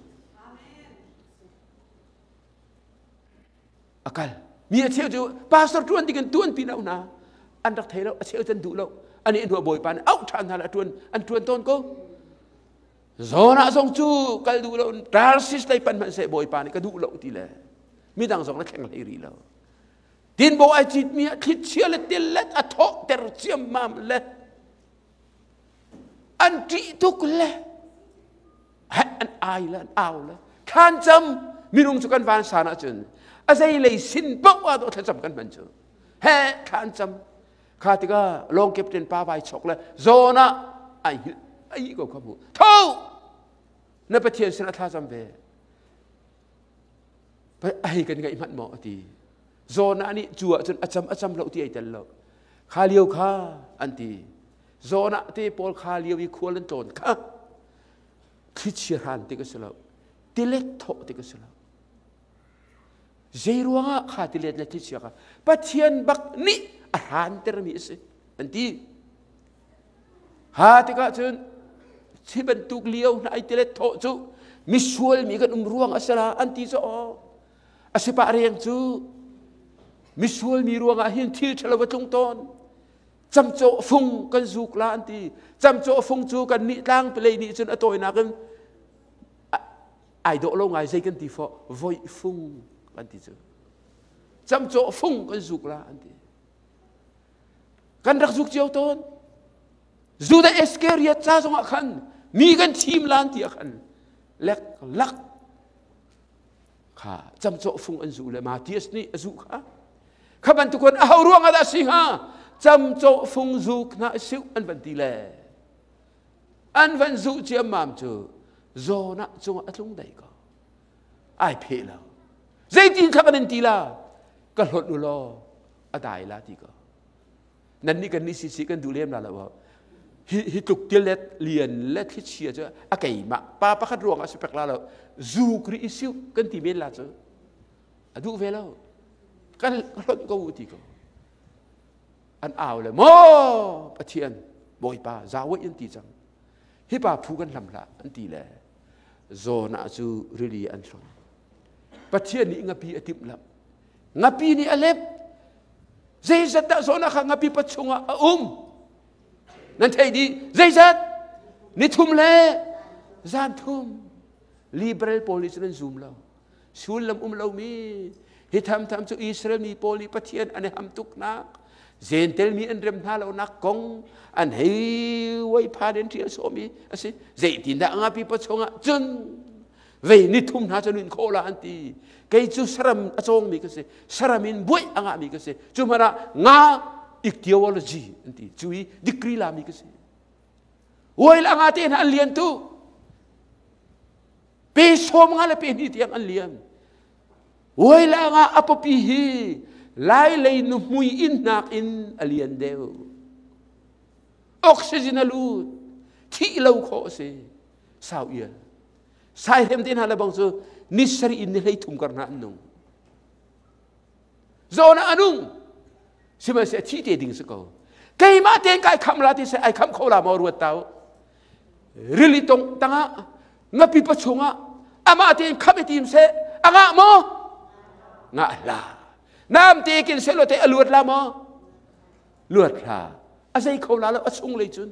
A kal. Mi a cheu cu pastor ṭuan ding in tuan pi lo hna. An rak thei lo, a cheu cu an duh lo. Ani hnu Bawipa nih auh ṭhan hna le a ṭuan an ṭuan tawn ko. Zawn ah zong cu kal duh lo Tarsis lei pan hmanh seh Bawipa nih ka duh lo ti le midang zong na thleng hlei rih lo. Tinbo ai citmi ah thlichia le tillet a thawhter ciammam le an ṭih tuk le an ai le an au le thlancam minung cu kan van san ahcun a zei lei sin paoh ah dawh thlacam kan hman cu he thlancam kha tikah lawng captain pa vai chok le zawn ah ai hngilh ai ko kha mu tho na pathian sin ah thlacam ve A hei kan ngaih hmanh maw a ti. Jonah nih cu ahcun a cam a cam lo ti ai tel lo. Kha lio kha an ti. Jonah te pawl kha lio i khual an tlawn kha thlichia hran tik a si lo. Tilet thawh tik a si lo. Zei ruangah kha tilet le thlichia kha Pathian bak nih a hrantermi a si an ti. Ha tikah cun hi bantuk lio hna ai tilet thawh cu misual mi kan um ruang a si la an ti cu aw a si pah reng cu misual mi ruangah hin thil ṭhalo va tlung tawn camcawh fung kan zuk la an ti camcawh fung cu kan nih tlang pelei nih cun a tawinak in ai dawh lo ngai zei kan ti fawh voih fung kan ti cu camcawh fung kan zuk la an ti Kan rak zuk cio tawn. Judah Iskariot ca zongah khan mi kan thim lan ti ah khan lek lak kha camcawh fung an zu le Matthias nih a zu kha kha bantuk a ho ruang ah dah si hnga camcawh fung zuk hna siu an van ti le an van zuh ciammam cu zawn ah cungah a tlung dai ko ai pheh lo zeitin kha kan in ti la ka hlawt u law a dai la ti ko nan nih kan nih si kan duh lem la lo hi hi tluk tilet lian le thlichia cu a keimah pa pakhat ruang ah si pek la lo zu kri isiu kan ti men la cu a duh ve lo kan hlonh ko u ti ko an au le maw pathian bawipa zawei an ti cang hi pa phu kan hlam hlah an ti le zawn ah cu rili an hlon. Pathian nih ngapi a timhlamh. Ngapi nih a lep. Zeizat dah zawn ah kha ngapi pa chungah a um? Nan theih dih. Zeizat? Ni thum le zan thum. Liberal pawl nih cun an zum lo. Sullam um lomi hi thamtham cu Israel mi pawl nih Pathian an i ham tuknak Gentel mi an rem hna lonak kong an hei wai phan in ṭial sawmi a si. Zeitindah ngapi pa chungah cun vei ni thum hna cu nun khawh la an ti. Kei cu saram a cawngmi ka si. Saram in buaih a ngahmi ka si. Cu hmanh ah nga ichthyology an ti. Cu i degree lami ka si. Oil a nga te hna an lian tu. Pe sawm nga le pe hnih tiang an lian. Oil a nga a papi hi lai lei nuhmui inn hnak in a lian deuh. Oxygen a lut. Thih lo khawh a si. Sau ial. Saihrem te hna le bang cu ni sarih in ni hlei thum kar hna an nung. Zawn ah a nung. Sihmanhsehlaw thi te ding si ko. Keimah tein kai khamh la ti seh ai khamh kho la maw ruat tau. Rili tong tangah ngapi pa chungah amah tein khamh i tim seh a ngah maw? Ngah hlah. Nam te kin seh lo te a luat la maw? Luat hlah. A zei kho la lo a chung lei cun.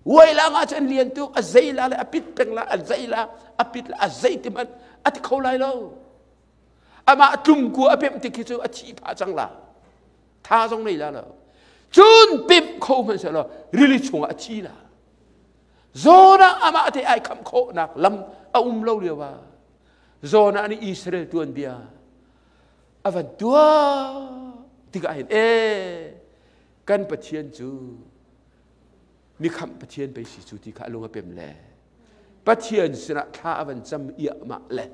Uai la nga cu an lian tuk a zei la le a pit peng la a zei la a pit la a zei ti hmanh a ti kho lai lo. Amah tlumkua a pemh tik khi cu a thi phah cang la. Tha zong nei la lo. Cun pemh kho hmanh seh law rili chungah a thi la. Zawn ah amah te ai khamh khawhnak lam a um lo lio ah zawn ah nih Israel tuanbia a van tuah tikah hin ee kan Pathian cu mi khamh Pathian pei si cu ti kha a lung a pem le Pathian sinah thla a van cam iahmah le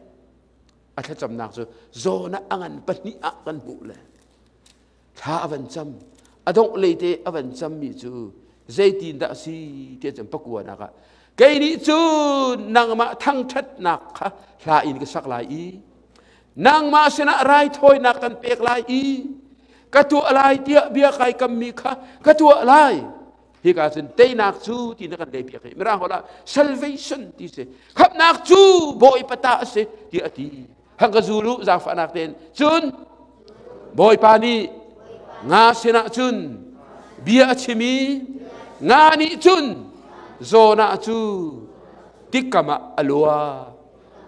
a thlacamnak cu zawn ah a ngan pahnih ah kan hmuh le thla a van cam a dongh lei te a van cammi cu zeitin dah a si ti cun pakuanak ah kei nih cun nangmah thangṭhatnak kha hla in ka sak lai i nangmah sinah raithawinak kan pek lai i ka tuah lai tiah bia kai kammi kha ka tuah lai. Hika cun teinak cu ti na kan lei piak i mirang holh ah salvation ti si, khamhnak cu Bawipa ta a si tiah a ti. Hang ka zulu zaangfahnak tein cun Bawipa nih nga sinah cun bia a chim i nga nih cun Jonah cu tikam ah a lua.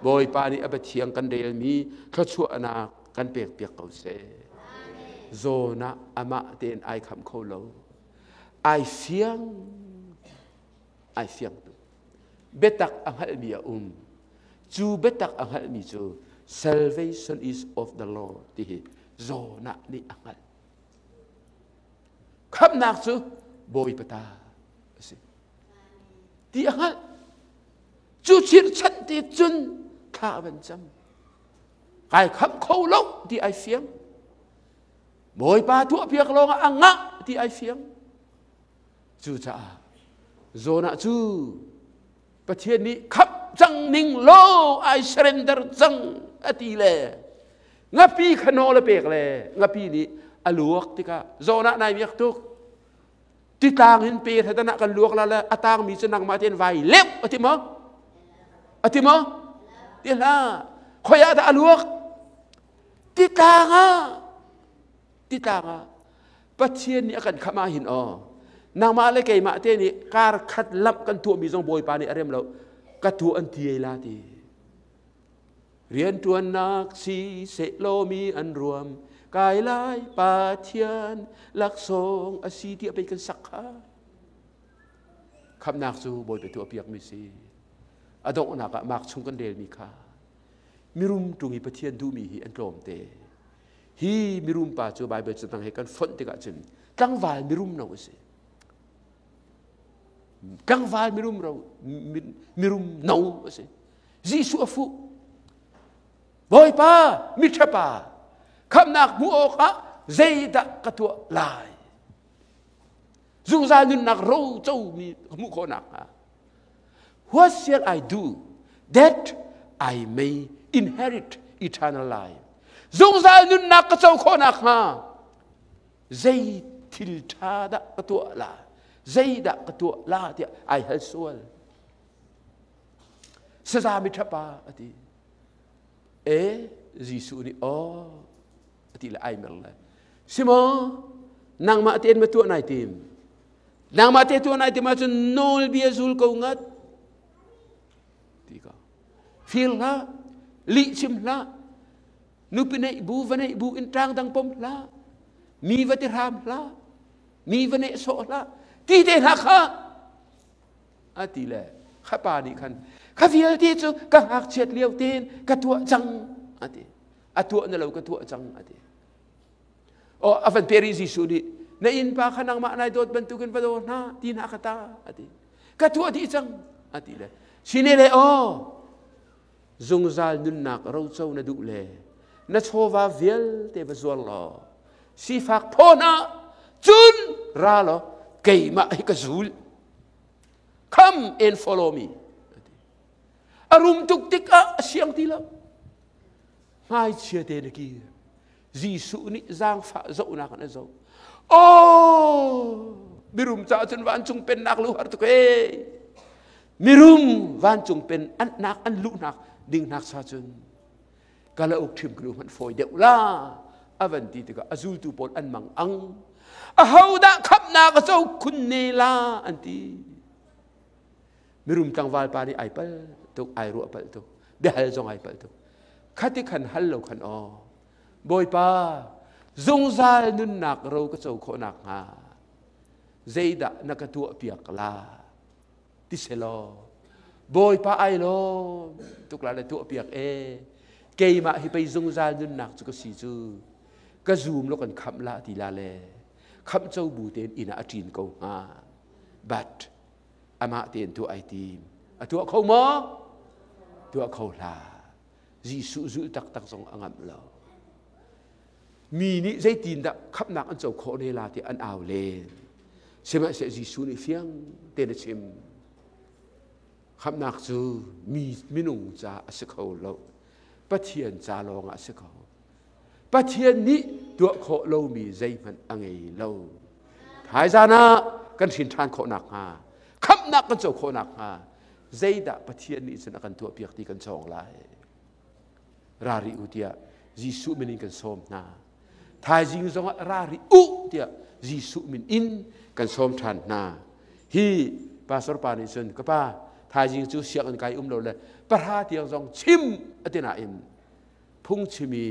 Bawipa nih a Pathian kan relmi thluachuahnak kan pekpiak ko seh. Jonah amah tein ai khamh kho lo. Ai fiang, ai fiang tuk. Biatak a hngalhmi a um. Cu biatak a hngalhmi cu salvation is of the Lord ti hi Jonah nih a hngalh. Khamhnak cu Bawipa ta a si ti a hngalh. Cu chirhchanh te cun thla a van cam. Kai khamh kho lo ti ai fiang. Bawipa tuahpiak lawngah a ngah ti ai fiang. Cucaah Jonah cu Pathian nih khamh cang ning law ai surrender cang a ti le ngapi kha nawl a pek le ngapi nih a luak tikah Jonah nai miak tuk titlang in pe thatan ah kan luak la le a tangmi cu nangmah tein vai leuh a ti maw? A ti maw? Ti hlah. Khoi ah dah a luak? Titlang ah. Titlang ah. Pathian nih a kan khamh ah hin aw. Nangmah le keimah te nih kar khat lamh kan tuahmi zong Bawipa nih a rem lo. Ka tuah an ti ei la ti. Rianṭuannak si sehlaw mi an ruam kai lai Pathian laksawng a si tiah pei kan sak kha. Khamhnak cu Bawipa tuahpiakmi si. A donghnak ah mark chung kan relmi kha mirum ṭung i Pathian duhmi hi an tlawmte. Hi mirum pa cu Baibal catang he kan fonh tikah cun tlangval mirum no a si. Tlangval mirum ro mirum no a si. Jesuh a fuh. Bawipa, miṭhapa, khamhnak hmuh awkah zeidah ka tuah lai? Zungzal nunnak ro comi hmuh khawh nakhnga. What shall I do that I may inherit eternal life? Zungzal nunnak ka co khawh nakhnga zei thil ṭha dah ka tuah la? Zeidah ka tuah la tiah ai hal sual. Saza miṭhapa a ti. E. Jesuh nih aw ati le ai mer le simo nangmah tein ma tuah nai tim nangmah te tuah nai tim ahcun nawlbia zul ko ngat ti ka fir hlah lih chim hlah nupi neih bu va neih bu in ṭang dang pom hlah mi va ti hram hlah mi va neh sawh hlah ti te hna kha a ti le kha pa nih khan kha vialte cu ka ngakchiat lio tein ka tuah cang a ti a tuah na lo ka tuah cang a ti o a van peri Jesuh nih na innpa kha nangmah nai dawt bantukin va daw hna ti hna ka ta a ti ka tuah dih cang a ti le sine le aw zungzal nunnak roco na duh le na chawva vialte va zuar law sifak phaw hna cun ra law keimah hi ka zul come and follow me a rum tuk tikah a siang ti lo hmaichia te na kir Jesuh nih zaangfah zohnak in a zoh. Oh, mirum caah cun vancung pennak lu har tuk ee. Mirum vancung pen an nak an luhnak ding nak sa cun kalauk ṭhim klu hmanh fawi deuh la a van ti tikah a zultu pawl an mang ang. Ahodah khamhnak a co khun ne la an ti. Mirum tlangval pa nih ai pal tuk, ai ruah pal tuk, biahal zong ai pal tuk. Khati khan hal lo khan aw. Bawipa, zungzal nunnak ro ka co khawh nakhnga zeidah na ka tuahpiak la ti selaw Bawipa ai lawm tuk la le tuahpiak e keimah hi pei zungzal nunnak cu ka si cu ka zum lo kan khamh la ti la le khamh co bu tein inn ah a ṭin ko hnga but amah tein tuah ai tim a tuah kho maw tuah kho hlah Jesuh zulh taktak zong a ngamh lo mi nih zeitindah khamhnak an co khawh ne la ti an au len sihmanhsehlaw Jesuh nih fiang tein a chim khamhnak cu mi minung ca a si kho lo Pathian ca lawng ah a si kho Pathian nih tuah khawh lomi zeihmanh a ngei lo. Thaizan ah kan hrin ṭhan khawh nakhnga, khamhnak kan co khawh nakhnga, zeidah Pathian nih cun a kan tuahpiak ti kan cawng lai. Ra rih u tiah Jesuh min in kan sawm hna. Thaizing zongah ra rih u tiah Jesuh min in kan sawm ṭhan hna. Hi pastor pa nih cun ka pa thaizing cu sianginn kai um lo le pahra tiang zong chim a ti nain phungchim i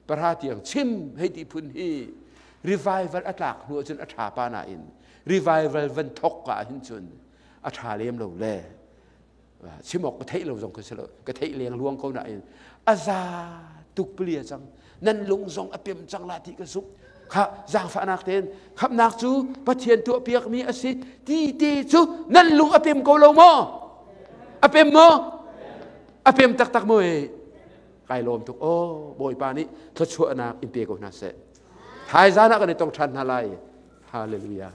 pahra tiang chim hei ti phun hi revival a tlak hnu ahcun a ṭha pa nain revival van thok ka ahhin cun a ṭha lem lo le chim awk ka theih lo zong ka si lo ka theih leng luang ko nain a za tuk palia cang nan lung zong a pem cang la ti ka zumh kha zaangfahnak tein khamnak cu Pathian tuahpiakmi a si ti te cu nan lung a pem ko lo maw a pem maw a pem taktak maw e kai lawm tuk aw bawipa nih thluachuahnak in pe ko hna seh thaizan ah kan i tong ṭhan hna lai hallelujah.